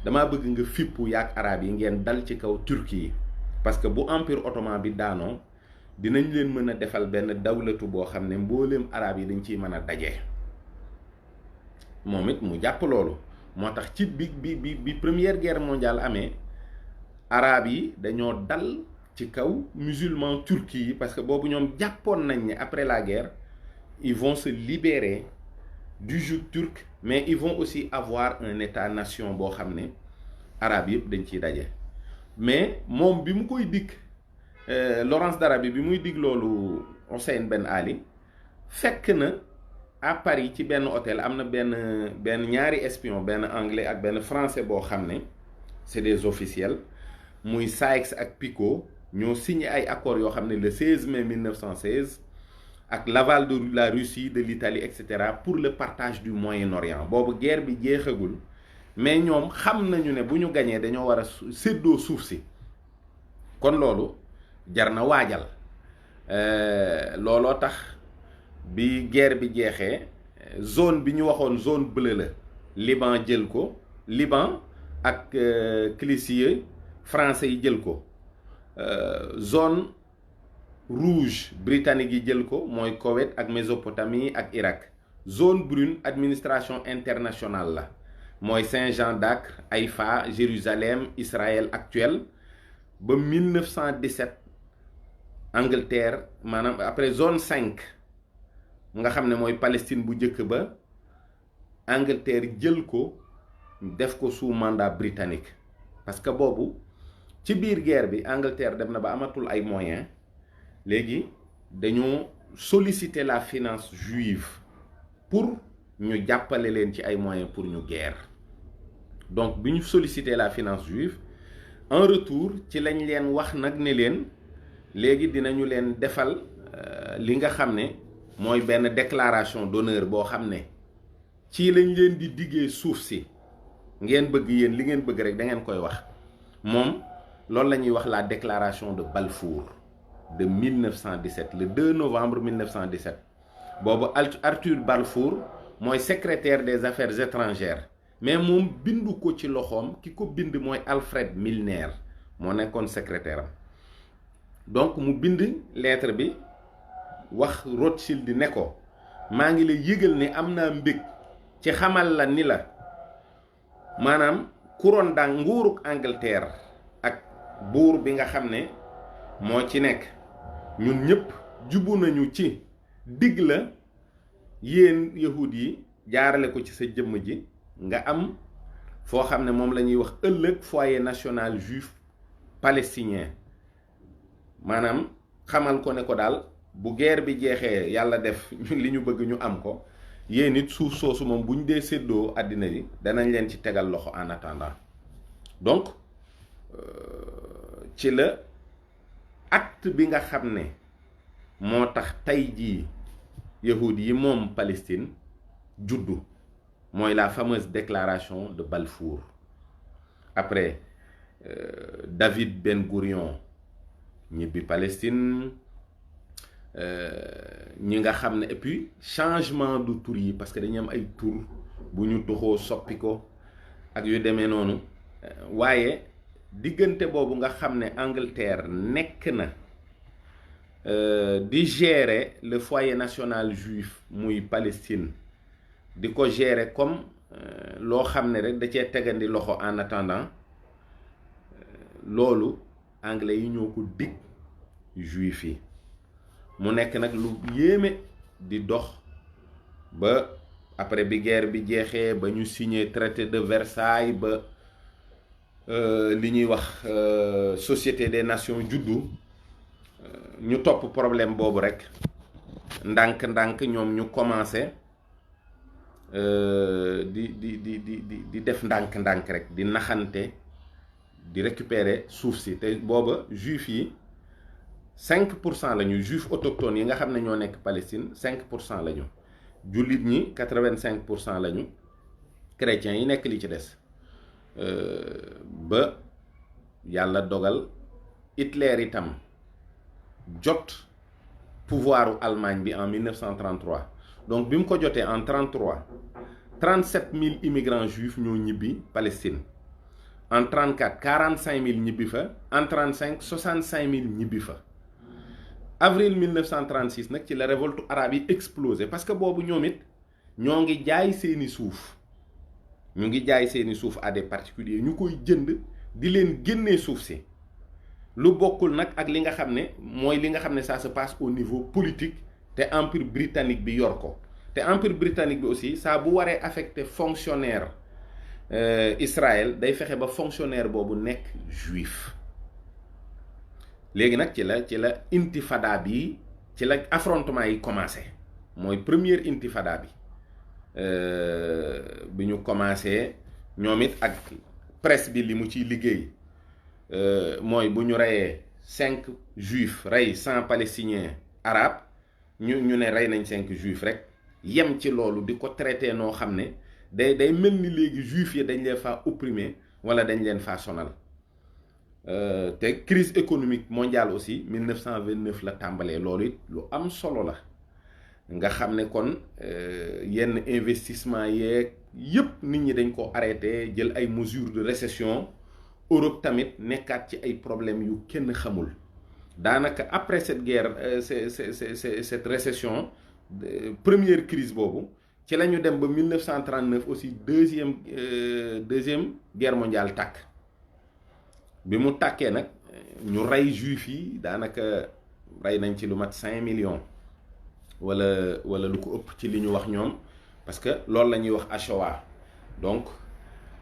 dama bëgg nga fippu yaak arab yi ngeen dal ci kaw Turquie yi parce que bu empire ottoman bi daanoo dinañ leen mën a defal benn dawlatu boo xam ne mbooleem arab yi dañ ciy mën a daje moom it mu jàpp loolu moo tax ci bi première guerre mondiale amee arab yi dañoo dal ci kaw musulman turki yi parce que boobu ñoom jàppoon nañ ne après la guerre ils vont se libérer du joug turc mais ils vont aussi avoir un état-nation boo xam ne arab yëpp dañ ciy daje mais moom bi mu koy dikk Lawrence d'Arabie bi muy dig loolu Hussein Ben Ali fekk na à Paris ci benn hôtel am na benn ñaari espion benn anglais ak benn français boo xam ne c'est des officiels muy Sykes ak Picot ñoo signé ay accords yoo xam ne le 16 mai 1916 ak l'aval de la Russie de l'Italie etc. pour le partage du Moyen-Orient boobu guerre bi jeexagul mais ñoom xam nañu ne bu ñu gañee dañoo war a séddoo suuf si kon loolu jar na waajal looloo tax bi guerre bi jeexee zone bi ñu waxoon zone bleue la Liban jël ko Liban ak français yi jël ko zone rouge britannique yi jël ko mooy Koweït ak Mésopotamie ak Irak zone brune administration internationale la mooy Saint-Jean d'Acre Haïfa Jérusalem Israël actuel ba 1917 Angleterre maanaam après zone 5 nga xam ne mooy Palestine bu njëkk ba Angleterre jël ko def ko sous mandat britannique parce que boobu ci biir guerre bi Angleterre dem na ba amatul ay moyens léegi dañoo solliciter la finance juive pour ñu jàppale leen ci ay moyens pour ñu guerre donc bi ñu solliciter la finance juive en retour ci lañ leen wax nag ne leen léegi dinañu leen defal li nga xam ne mooy benn déclaration d'honneur boo xam ne ci lañ leen di diggee suuf si ngeen bëgg yéen li ngeen bëgg rek da ngeen koy wax moom loolu la ñuy wax la déclaration de Balfour de 1917 le 2 novembre 1917 boobu Arthur Balfour mooy secrétaire des affaires étrangères mais moom bindu ko ci loxoom ki ko bind mooy Alfred Milner moo nekkoon secrétaire am donc mu bind lettre bi wax Rothschild ne ko maa ngi lay yëgal ne am naa mbég ci xamal la ni la maanaam couronne da nguuruk Angleterre ak buur bi nga xam ne moo ci nekk ñun ñëpp jubu nañu ci digg la yéen yahud yi jaarale ko ci sa jëmm ji nga am foo xam ne moom la ñuy wax ëllëg foyer national juif palestinien maanaam xamal ko ne ko daal bu guerre bi jeexee yàlla def li ñu bëgg ñu am ko yéen it suuf soosu moom bu ñu dee séddoo àddina bi danañ leen ci tegal loxo en attendant donc ci la acte bi nga xam ne moo tax tey jii yahud yi moom Palestine juddu mooy la fameuse déclaration de Balfour après David Ben Gourion ñibbi Palestine ñi nga xam ne et puis changement du tur yi parce que dañu am ay tur bu ñu toxoo soppi ko ak yu demee noonu waaye diggante boobu nga xam ne Angleterre nekk na di gérer le foyer national juif muy Palestine di ko gérer comme loo xam ne rek da cee tegandi loxo en attendant loolu anglais yi ñoo ko dig juif yi mu nekk nag lu yéeme di dox ba après bi guerre bi jeexee ba ñu signé traité de Versailles ba li ñuy wax société des nations juddu ñu topp problème boobu rek ndànk-ndànk ñoom ñu commencé di def ndànk-ndànk rek di naxante di récupérer suuf si te booba juif yi 5% lañu juif autochtones yi nga xam ne ñoo nekk Palestine 5% lañu jullit ñi 85% lañu chrétiens yi nekk li ci des ba yàlla dogal Hitler itam jot pouvoiru Allemagne bi en 1933 donc bi mu ko jotee en 33 37 000 immigrants juifs ñoo ñibbi Palestine en 34 45 000 ñibbi fa en 35 65 000 ñibbi fa avril 1936 nag ci la révolte arabe yi explosé parce que boobu ñoom it ñoo ngi jaay seeni suuf à des particuliers ñu koy jënd di leen génnee suuf si lu bokkul nag ak li nga xam ne mooy li nga xam ne ça se passe au niveau politique te empire britannique bi yor ko te empire britannique bi aussi saa bu waree affecté fonctionnaire Israël day fexe ba fonctionnaire boobu nekk juif léegi nag ci la intifada bi ci la affrontement yi commencé mooy première intifada bi ñu commencé ñoom it ak presse bi li mu ciy liggéey mooy bu ñu reyee 5 juifs rey 100 palestiniens arabes ñu ne rey nañ 5 juifs rek yem ci loolu di ko traité noo xam ne day mel ni léegi juifs yi dañ leen faa opprimer wala dañ leen faa sonal te crise économique mondiale aussi 1929 la tàmbalee loolu it lu am solo la nga xam ne kon yenn investissement yeeg yëpp nit ñi dañ ko arrêté jël ay mesures de récession Europe tamit nekkaat ci ay problèmes yu kenn xamul daanaka après cette guerre cette récession première crise boobu ci la ñu dem ba 1939 aussi deuxième guerre mondiale tàkk bi mu tàkkee nag ñu rey juif yi daanaka rey nañ ci lu mat 5 millions wala lu ko ëpp ci li ñu wax ñoom parce que loolu la ñuy wax Shoah donc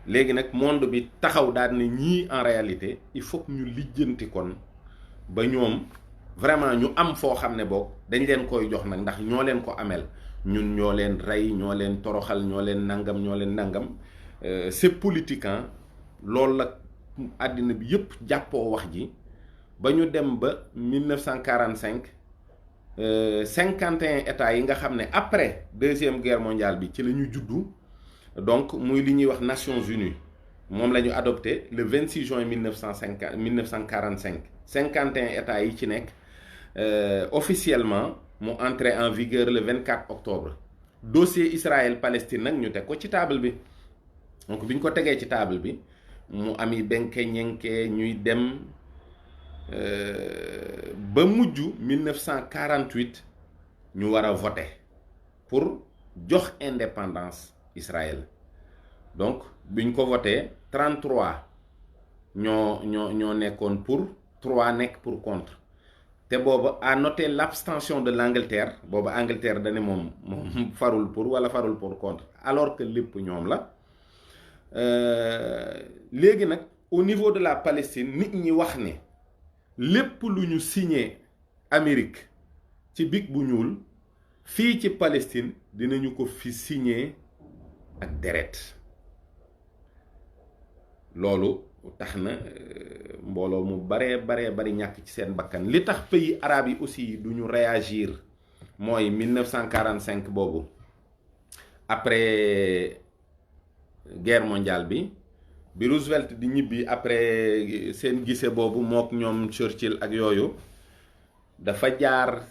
léegi nag monde bi taxaw daal ne ñii en réalité il faut que ñu lijjanti kon ba ñoom vraiment ñu am foo xam ne boog dañ leen koy jox nag ndax ñoo leen ko amel ñun ñoo leen rey ñoo leen toroxal ñoo leen nangam c'est politique hein loolu la àddina bi yëpp jàppoo wax ji ba ñu dem ba 1945 51 états yi nga xam ne après deuxième guerre mondiale bi ci la ñu juddu donc muy li ñuy wax Nations Unies moom la ñu adopté le 26 juin 1945 51 états yi ci nekk officiellement mu entré en vigueur le 24 octobre dossier Israël Palestine nag ñu teg ko ci table bi donc bi ñu ko tegee ci table bi mu ami benke ñenke ñuy dem ba mujj 1948 ñu war a voter pour jox indépendance Israël donc biñ ko voté 33 ñoo nekkoon pour 3 nekk pour contre te booba à noter l'abstention de l'Angleterre booba Angleterre dane moom farul pour wala farul pour contre alors que lépp ñoom la léegi nag au niveau de la Palestine nit ñi wax ne lépp lu ñu signé Amérique ci big bu ñuul fii ci Palestine dinañu ko fi signé ak deret loolu tax na mbooloo mu bari ñàkk ci seen bakkan li tax pays arabes yi aussi duñu réagir mooy 1945 boobu après guerre mondiale bi Roosevelt di ñibbi après seen gise boobu mook ñoom Churchill ak yooyu dafa jaar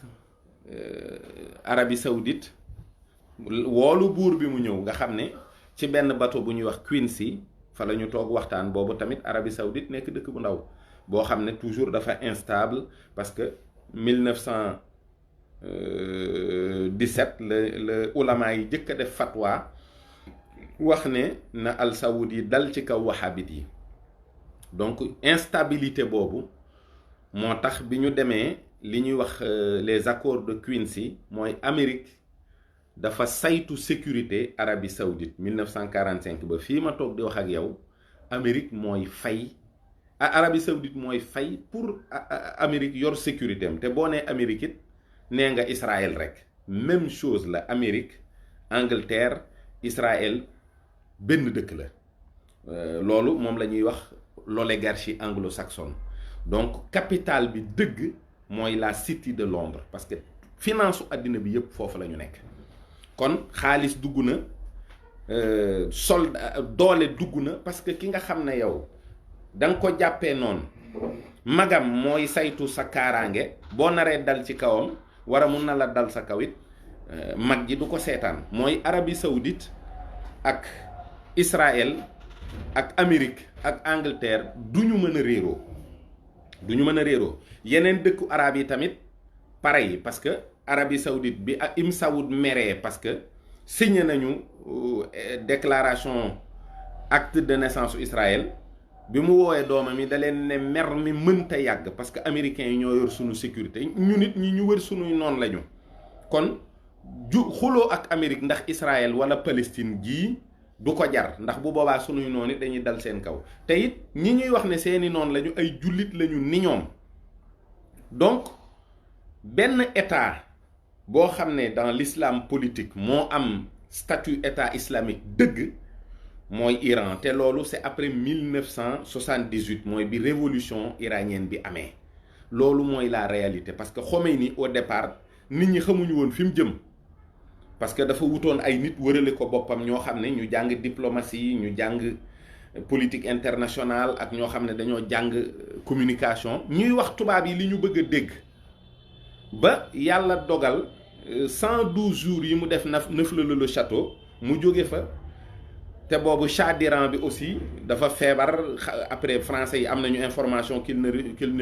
Arabie Saoudite woolu buur bi mu ñëw nga xam ne ci benn bateau bu ñuy wax Quincy fa la ñu toog waxtaan boobu tamit Arabie Saoudite nekk dëkk bu ndaw boo xam ne toujours dafa instable parce que 1917 la ulama yi jëkk a def fatwa wax ne na al saoud yi dal ci kaw wahabit yi donc instabilité boobu moo tax bi ñu demee li ñuy wax les accords de Quincy mooy Amérique dafa saytu sécurité Arabie Saoudite 1945 ba fii ma toog di wax ak yow Amérique mooy fay Arabie Saoudite mooy fay pour Amérique yor sécurité am te boo nee Amérique it nee nga Israël rek même chose la Amérique Angleterre Israël benn dëkk la loolu moom la ñuy wax l'oligarchie anglo-saxonne donc capitale bi dëgg mooy la City de Londres parce que finance su àddina bi yëpp foofu la ñu nekk kon xaalis dugg na doole dugg na parce que ki nga xam ne yow da nga ko jàppee noonu magam mooy saytu sa kaaraange boo naree dal ci kawam war a mun na la dal sa kaw it mag ji du ko seetaan mooy Arabie Saoudite ak Israël ak Amérique ak Angleterre du ñu mën a réeroo yeneen dëkku arab yi tamit pareil parce que Arabie Saoudite bi ak Im Saoud meree parce que signé nañu déclaration acte de naissance Israël bi mu woowee doomam yi da leen ne mer mi mënta yàgg parce que américains yi ñoo yor sunu sécurité ñu nit ñi ñu wër sunuy noonu lañu kon xuloo ak Amérique ndax Israël wala Palestine gii du ko jar ndax bu boobaa sunuy noonu dañuy dal seen kaw te it ñi ñuy wax ne seeni noonu lañu ay jullit lañu ni ñoom donc benn état boo xam ne dans l'islam politique moo am statut état islamique dëgg mooy Iran te loolu c'est après 1978 mooy bi révolution iranienne bi amee loolu mooy la réalité parce que Khomeini au départ nit ñi xamuñu woon fi mu jëm parce que dafa wutoon ay nit wërale ko boppam ñoo xam ne ñu jàng diplomatie ñu jàng politique internationale ak ñoo xam ne dañoo jàng communication ñuy wax tubaab yi li ñu bëgg a dégg ba yàlla dogal 112 jours yi mu def neuf la le château mu jóge fa te boobu Shah d'Iran bi aussi dafa feebar après français yi am nañu information qu'il ne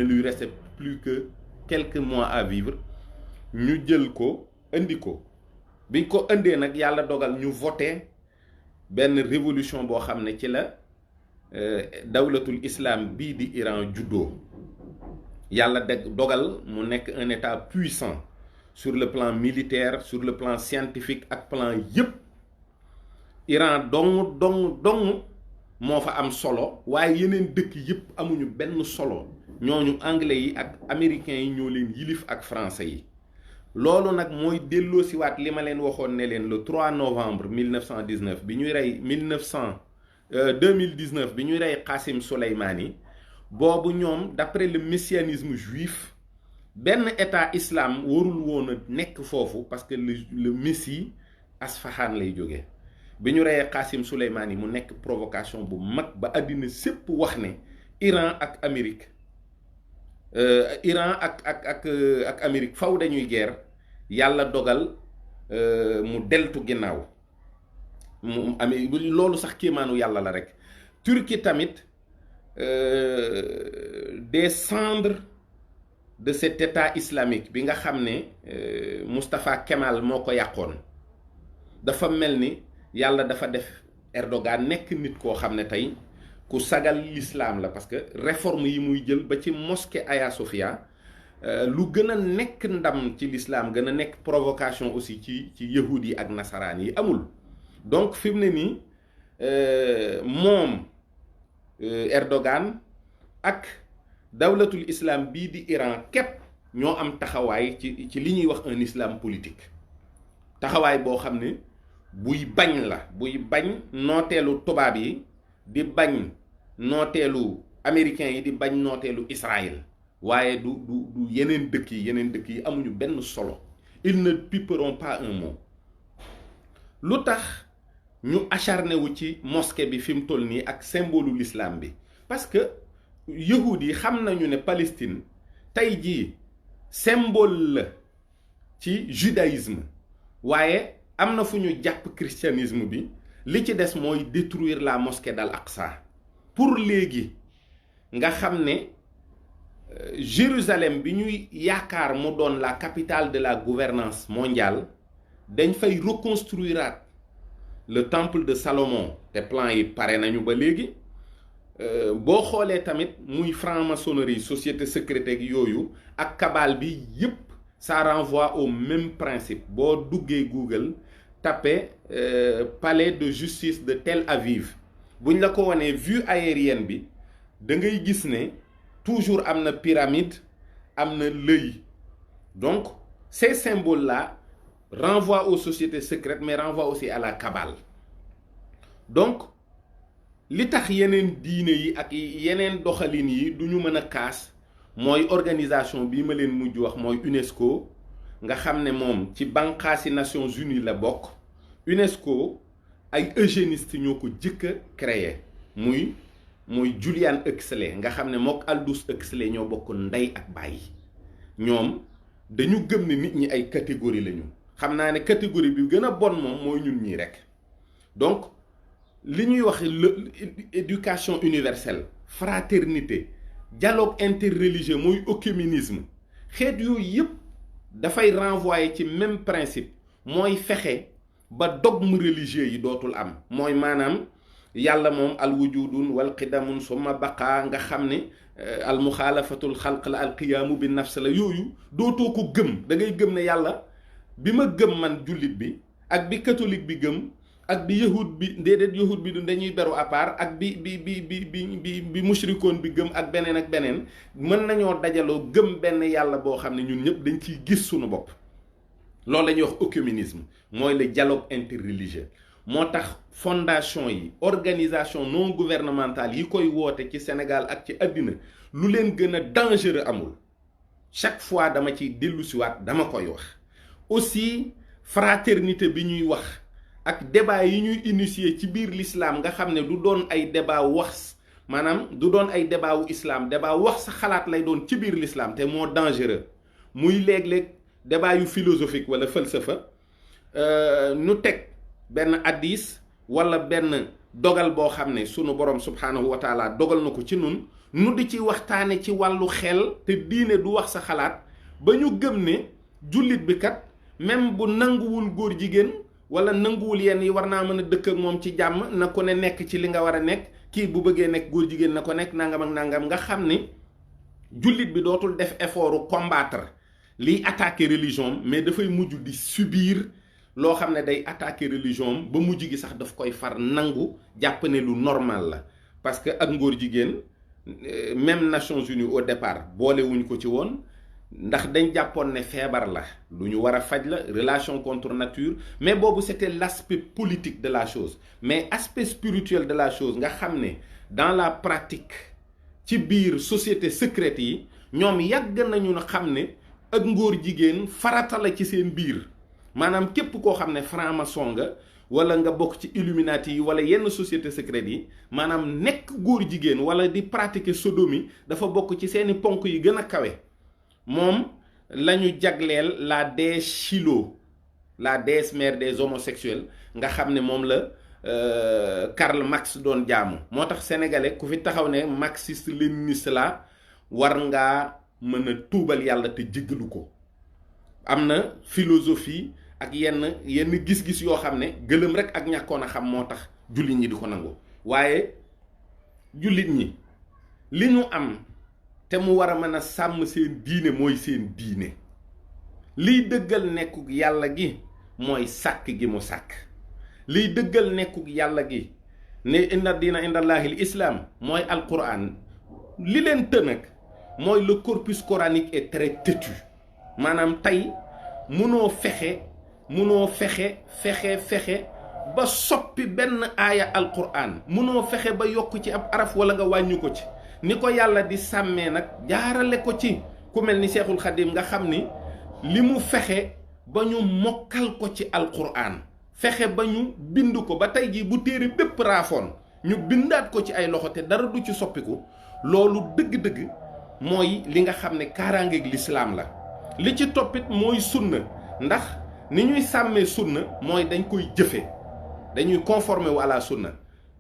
lui restait plus que quelques mois à vivre ñu jël ko indi ko biñ ko indee nag yàlla dogal ñu voté benn révolution boo xam ne ci la dawlatul islam bii di Iran juddoo yàlla dogal mu nekk un état puissant sur le plan militaire sur le plan scientifique ak plan yépp Iran dong moo fa am solo waaye yeneen dëkk yépp amuñu benn solo ñooñu anglais yi ak américains yi ñoo leen yilif ak français yi loolu nag mooy delloosiwaat li ma leen waxoon ne leen le 3 novembre 1919 bi ñuy rey 2019 bi ñuy rey Qassim Soleimani boobu ñoom d'après le messianisme juif benn état islam warul woon a nekk foofu parce que le messie Asfahan lay jógee bi ñu reyee Qassim Soleimani mu nekk provocation bu mag ba àddina sépp wax ne Iran ak Amérique Iran ak Amérique faw dañuy guerre yàlla dogal mu deltu ginnaaw mu amee loolu sax kéemaanu yàlla la rek Turquie tamit des cendres de cet état islamique bi nga xam ne Mustafa Kemal moo ko yàqoon dafa mel ni yàlla dafa def Erdogan nekk nit koo xam ne tey ku sagal l'islam la parce que réforme yi muy jël ba ci mosquée Hagia Sophia lu gën a nekk ndam ci l'islam gën a nekk provocation aussi ci yahud yi ak nasaraan yi amul donc fi mu ne nii moom Erdogan ak dawlatul islam bii di Iran képp ñoo am taxawaay ci li ñuy wax un islam politique taxawaay boo xam ne buy bañ la buy bañ nooteelu tubaab yi di bañ nooteelu américains yi di bañ nooteelu Israël waaye du yeneen dëkk yi amuñu benn solo ils ne piperont pas un mot lu tax ñu acharné wu ci mosquée bi fi mu toll nii ak symbole l'islam bi parce que yahud yi xam nañu ne Palestine tey jii symbole la ci judaïsme waaye am na fu ñu jàpp christianisme bi li ci des mooy détruire la mosquée d'Al-Aqsa pour léegi nga xam ne Jérusalem bi ñuy yaakaar mu doon la capitale de la gouvernance mondiale dañ fay reconstruire le temple de Salomon te plan yi pare nañu ba léegi boo xoolee tamit muy franc-maçonnerie société secrète ak yooyu ak cabale bi yépp ça renvoie au même principe boo duggee Google tapé palais de justice de Tel Aviv buñ la ko wanee vue aérienne bi da ngay gis ne toujours am na pyramide am na l'œil donc ces symboles là renvoient aux sociétés secrètes mais renvoient aussi à la cabale donc li tax yeneen diine yi ak yeneen doxalin yi du ñu mën a kaas mooy organisation bii ma leen mujj wax mooy UNESCO nga xam ne moom ci banqaasi Nations Unies la bokk UNESCO ay eugénistes ñoo ko jëkk a créé muy Julian Huxley nga xam ne mook Aldous Huxley ñoo bokk ndey ak bàyyi ñoom dañu gëm ne nit ñi ay catégorie lañu xam naa ne catégorie bi gën a bon moom mooy ñun ñii rek donc li ñuy wax éducation universelle fraternité dialogue interreligieux mooy œcuménisme xeet yooyu yëpp dafay renvoyer ci même principe mooy fexe ba dogme religieux yi dootul am mooy maanaam yàlla moom al wujudun wal qidamun summa baqa nga xam ne al muxaalafatul xalq la al qiyaamu bi nafs la yooyu dootoo ko gëm da ngay gëm ne yàlla bi ma gëm man jullit bi ak bi catholique bi gëm ak bi yahud bi déedéet yahud bi du dañuy beru à part ak bi mushrikoon bi gëm ak beneen mën nañoo dajaloo gëm benn yàlla boo xam ne ñun ñëpp dañ ciy gis suñu bopp loolu la ñuy wax œcuménisme mooy le dialogue interreligieux moo tax fondation yi organisation non gouvernementale yi koy woote ci Sénégal ak ci àddina lu leen gën a dangereux amul chaque fois dama ciy dellusiwaat dama koy wax aussi fraternité bi ñuy wax ak débat yi ñuy initier ci biir l'islam nga xam ne du doon ay débat wax maanaam du doon ay débat wu islam débat wax sa xalaat lay doon ci biir l'islam te moo dangereux muy léeg-léeg débat yu philosophique wala falsafa nu teg benn hadis wala benn dogal boo xam ne sunu borom subhanahu wa taala dogal na ko ci nun nu di ci waxtaane ci wàllu xel te diine du wax sa xalaat ba ñu gëm ne jullit bi kat même bu nanguwul góor jigéen wala nanguwul yenn yi war naa mën a dëkk ak moom ci jàmm na ko ne nekk ci li nga war a nekk kii bu bëggee nekk góor jigéen na ko nekk nangam ak nangam nga xam ni jullit bi dootul def effort combattre liy attaquer religion mais dafay mujj di subir loo xam ne day attaquer religion ba mujj gi sax daf koy far nangu jàpp ne lu normal la parce que ak ngóor jigéen même Nations Unies au départ boolewuñ ko ci woon ndax dañ jàppoon ne feebar la lu ñu war a faj la relation contre nature mais boobu c'était l'aspect politique de la chose mais aspect spirituel de la chose nga xam ne dans la pratique ci biir société secrète yi ñoom yàgg nañu na xam ne ak ngóor jigéen farata la ci seen biir maanaam képp koo xam ne franc-maçon nga wala nga bokk ci Illuminati yi wala yenn société secrète yi maanaam nekk góor jigéen wala di pratiquer sodomie dafa bokk ci seeni ponk yi gën a kawe moom la ñu jagleel la déesse Shiloh la déesse mère des homosexuels nga xam ne moom la Karl Marx doon jaamu moo tax sénégalais ku fi taxaw ne marxiste léniniste la war ngaa mën a tuubal yàlla te jéggalu ko am na philosophie ak yenn gis-gis yoo xam ne gëlëm rek ak ñàkkoon a xam moo tax jullit ñi di ko nangu waaye jullit ñi li ñu am te mu war a mën a sàmm seen diine mooy seen diine liy dëggal nekkug yàlla gi mooy sàkk gi mu sàkk liy dëggal nekkug yàlla gi ne inna diina indallahi l islam mooy alquran li leen tënk mooy le corpus coranique est très têtu maanaam tey munoo fexe ba soppi benn aaya alquran munoo fexe ba yokk ci ab araf wala nga wàññi ko ci ni ko yàlla di sàmmee nag jaarale ko ci ku mel ni Seexul Xadim nga xam ni li mu fexe ba ñu mokkal ko ci alquran fexe ba ñu bind ko ba tey jii bu téere bépp raafoon ñu bindaat ko ci ay loxo te dara du ci soppiku loolu dëgg-dëgg mooy li nga xam ne kaaraangeeg lislaam la li ci toppit mooy sunna ndax ni ñuy sàmmee sunna mooy dañ koy jëfe dañuy conformer wu à la sunna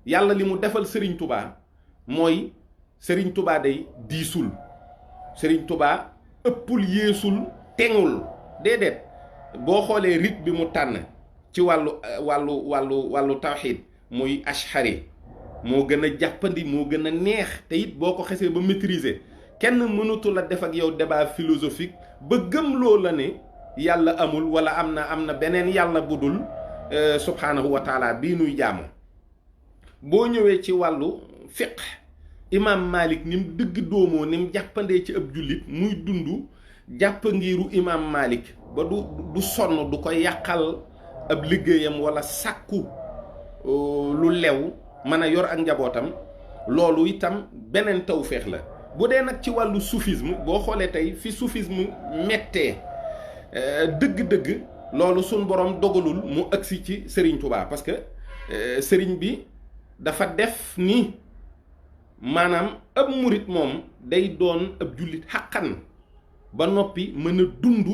yàlla li mu defal Serigne Touba mooy Serigne Touba day diisul Serigne Touba ëppul yéesul teŋul déedéet boo xoolee rite bi mu tànn ci wàllu tawxiid muy ashari moo gën a jàppandi moo gën a neex te it boo ko xesee ba maîtriser kenn mënatu la def ak yow débat philosophique ba gëmloo la ne yàlla amul wala am na beneen yàlla bu dul subhanahu wa taala bii nuy jaamu boo ñëwee ci wàllu fiqh imam Malik ni mu dëgg doomoo ni mu jàppandee ci ab jullit muy dund jàpp ngiru imam Malik ba du sonn du ko yàqal ab liggéeyam wala sàkku lu lew mën a yor ak njabootam loolu itam beneen tawféex la bu dee nag ci wàllu soufisme boo xoolee tey fi soufisme mettee dëgg-dëgg loolu suñ borom dogalul mu agsi ci Serigne Touba parce que Serigne bi dafa def ni maanaam ab murit moom day doon ab jullit xàqan ba noppi mën a dund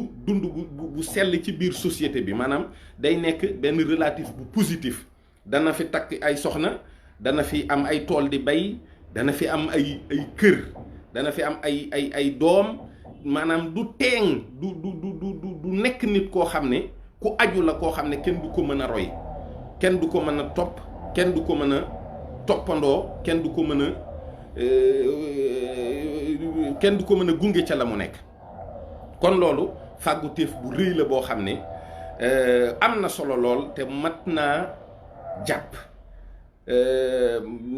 bu sell ci biir société bi maanaam day nekk benn relatif bu positif dana fi takk ay soxna dana fi am ay tool di bay dana fi am ay kër dana fi am ay doom maanaam du teeng du nekk nit koo xam ne ku aju la koo xam ne kenn du ko mën a roy kenn du ko mën a topp kenn du ko mën a toppandoo kenn du ko mën a gunge ca la mu nekk kon loolu fàggu téef bu rëy la boo xam ne am na solo lool te mat naa jàpp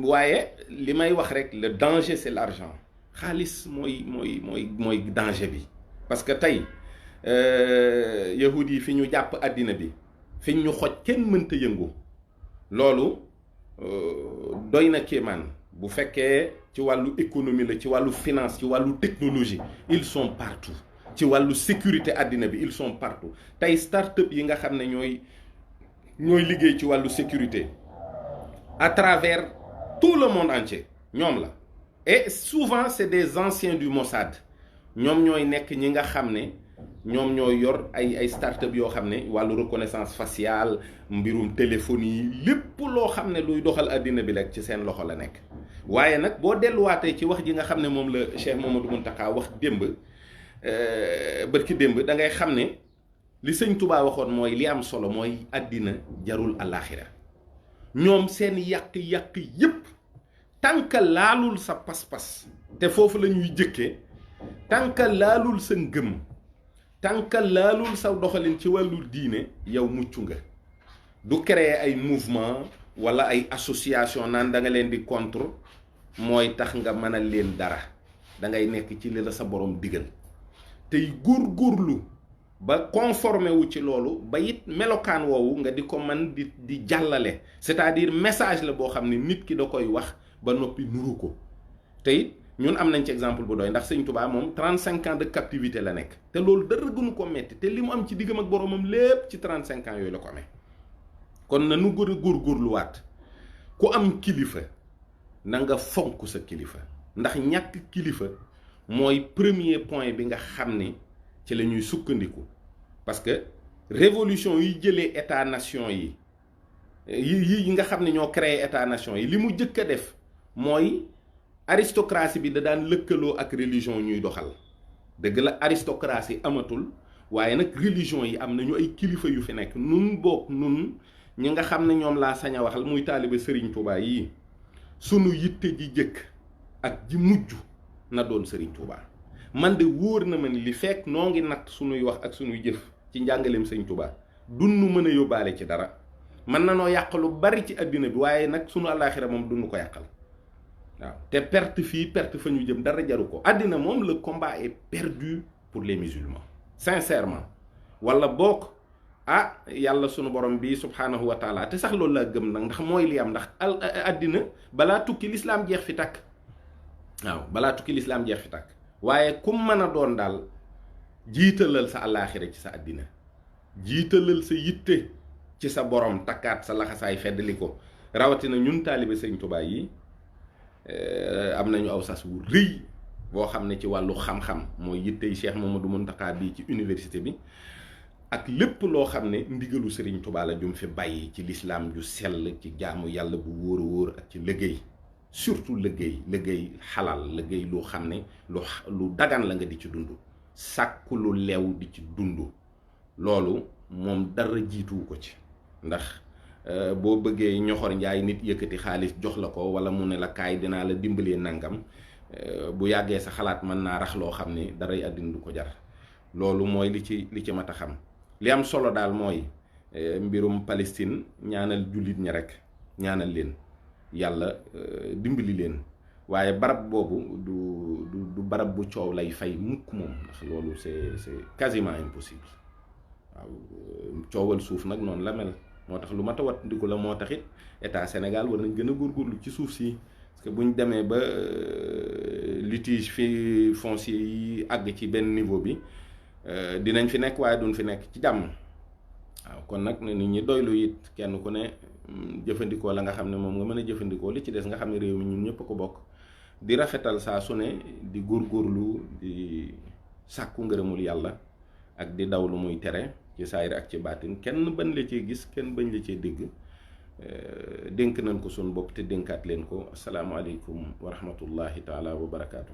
waaye li may wax rek le danger c'est l'argent xaalis mooy danger bi parce que tey yahudi yi fi ñu jàpp àddina bi fi ñu xoj kenn mënta yëngu loolu doy na kéemaan bu fekkee ci wàllu économie la ci wàllu finance ci wàllu technologie ils sont partout ci wàllu sécurité àddina bi ils sont partout tey start-up yi nga xam ne ñooy liggéey ci wàllu sécurité à travers tout le monde entier ñoom la et souvent c'est des anciens du Mossad ñoom ñooy nekk ñi nga xam ne ñoom ñoo yor ay start-up yoo xam ne wàllu reconnaissance faciale mbirum téléphonie lépp loo xam ne luy doxal àddina bi rek ci seen loxo la nekk. waaye nag boo delluwaatee ci wax ji nga xam ne moom la Cheikh Mouhamadou Mountakha wax démb bërki démb da ngay xam ne li sëñ Touba waxoon mooy li am solo mooy àddina jarul àllaaxira ñoom seen yàq-yàq yépp tànka laalul sa pas-pas te foofu la ñuy jëkkee tànka laalul sa ngëm tànka laalul sa doxalin ci wàllu diine yow mucc nga du créer ay mouvement wala ay association naan da nga leen di contre mooy tax nga mënal leen dara da ngay nekk ci li la sa borom digal tey góorgóorlu ba conformé wu ci loolu ba it melokaan woowu nga di ko man di jàllale c'est-à-dire message la boo xam ne nit ki da koy wax ba noppi nuru ko te it ñun am nañ ci exemple bu doy ndax sëñ Touba moom 35 ans de captivité la nekk te loolu dara gënu ko metti te li mu am ci diggam ak boromam lépp ci 35 ans yooyu la ko amee kon na nu gën a góorgóorluwaat ku am kilifa na nga fonk sa kilifa ndax ñàkk kilifa mooy premier point bi nga xam ne ci la ñuy sukkandiku parce que révolution yi jëlee état nation yi nga xam ne ñoo créé état nation yi li mu jëkk a def mooy aristocratie bi da daan lëkkaloo ak religion ñuy doxal dëgg la aristocratie amatul waaye nag religion yi am nañu ay kilifa yu fi nekk nun boog nun ñi nga xam ne ñoom laa sañ a waxal muy taaliba Serigne Touba yii sunu yitte ji jëkk ak ji mujj na doon Serigne Touba man de wóor na ma ni li fekk noo ngi natt sunuy wax ak sunuy jëf ci njàngaleem Serigne Touba dunnu mën a yóbbaale ci dara mën na noo yàq lu bari ci àddina bi waaye nag sunu àllaaxira moom dunnu ko yàqal waaw te perte fii perte fa ñu jëm dara jaru ko àddina moom le combat est perdu pour les musulmans sincèrement wala boog yàlla sunu borom bi subhaanahu wa taala te sax loolu laa gëm nag ndax mooy li am ndax àddina balaa tukki lislaam jeex fi tàkk waaw balaa tukki lislaam jeex fi tàkk waaye kum mën a doon daal jiitalal sa àllaaxira ci sa àddina jiitalal sa yitte ci sa borom takkaat sa laxasaay feddali ko rawatina ñun taalibe Sëñ Tuubaa yi am nañu aw sas wu rëy boo xam ne ci wàllu xam-xam mooy yittey Cheikh Mouhamadou Mountakha bii ci université bi ak lépp loo xam ne ndigalu Serigne Touba la jum fi bàyyi ci lislaam ju sell ci jaamu yàlla bu wóor a wóor ak ci liggéey surtout liggéey xalal liggéey loo xam ne lu dagan la nga di ci dund sàkku lu leew di ci dund loolu moom dara jiituwu ko ci ndax boo bëggee ñoxor njaay nit yëkkati xaalis jox la ko wala mu ne la kaay dinaa la dimbalee nangam bu yàggee sa xalaat mën naa rax loo xam ne daray àddina du ko jar loolu mooy li ci mat a xam li am solo daal mooy mbirum Palestine ñaanal jullit ñi rek ñaanal leen yàlla dimbali leen waaye barab boobu du barab bu coow lay fay mukk moom ndax loolu c'est quasiment impossible waaw coowal suuf nag noonu la mel moo tax lu mat a wat ndiku la moo tax it état Sénégal war nañ gën a góorgóorlu ci suuf si parce que buñ demee ba litige fi foncier yi àgg ci benn niveau bi dinañ fi nekk waaye duñ fi nekk ci jàmm waaw kon nag nit ñi doylu it kenn ku ne jëfandikoo la nga xam ne moom nga mën a jëfandikoo li ci des nga xam ne réew mi ñun ñëpp ko bokk di rafetal saa su ne di góorgóorlu di sàkku ngërëmul yàlla ak di daw lu muy tere ci saayir ak ci baatin kenn bañ la cee gis kenn bañ la cee dégg dénk nañ ko suñu bopp te dénkaat leen ko asalaamaaleykum wa rahmatullahi taala wa barakaatu.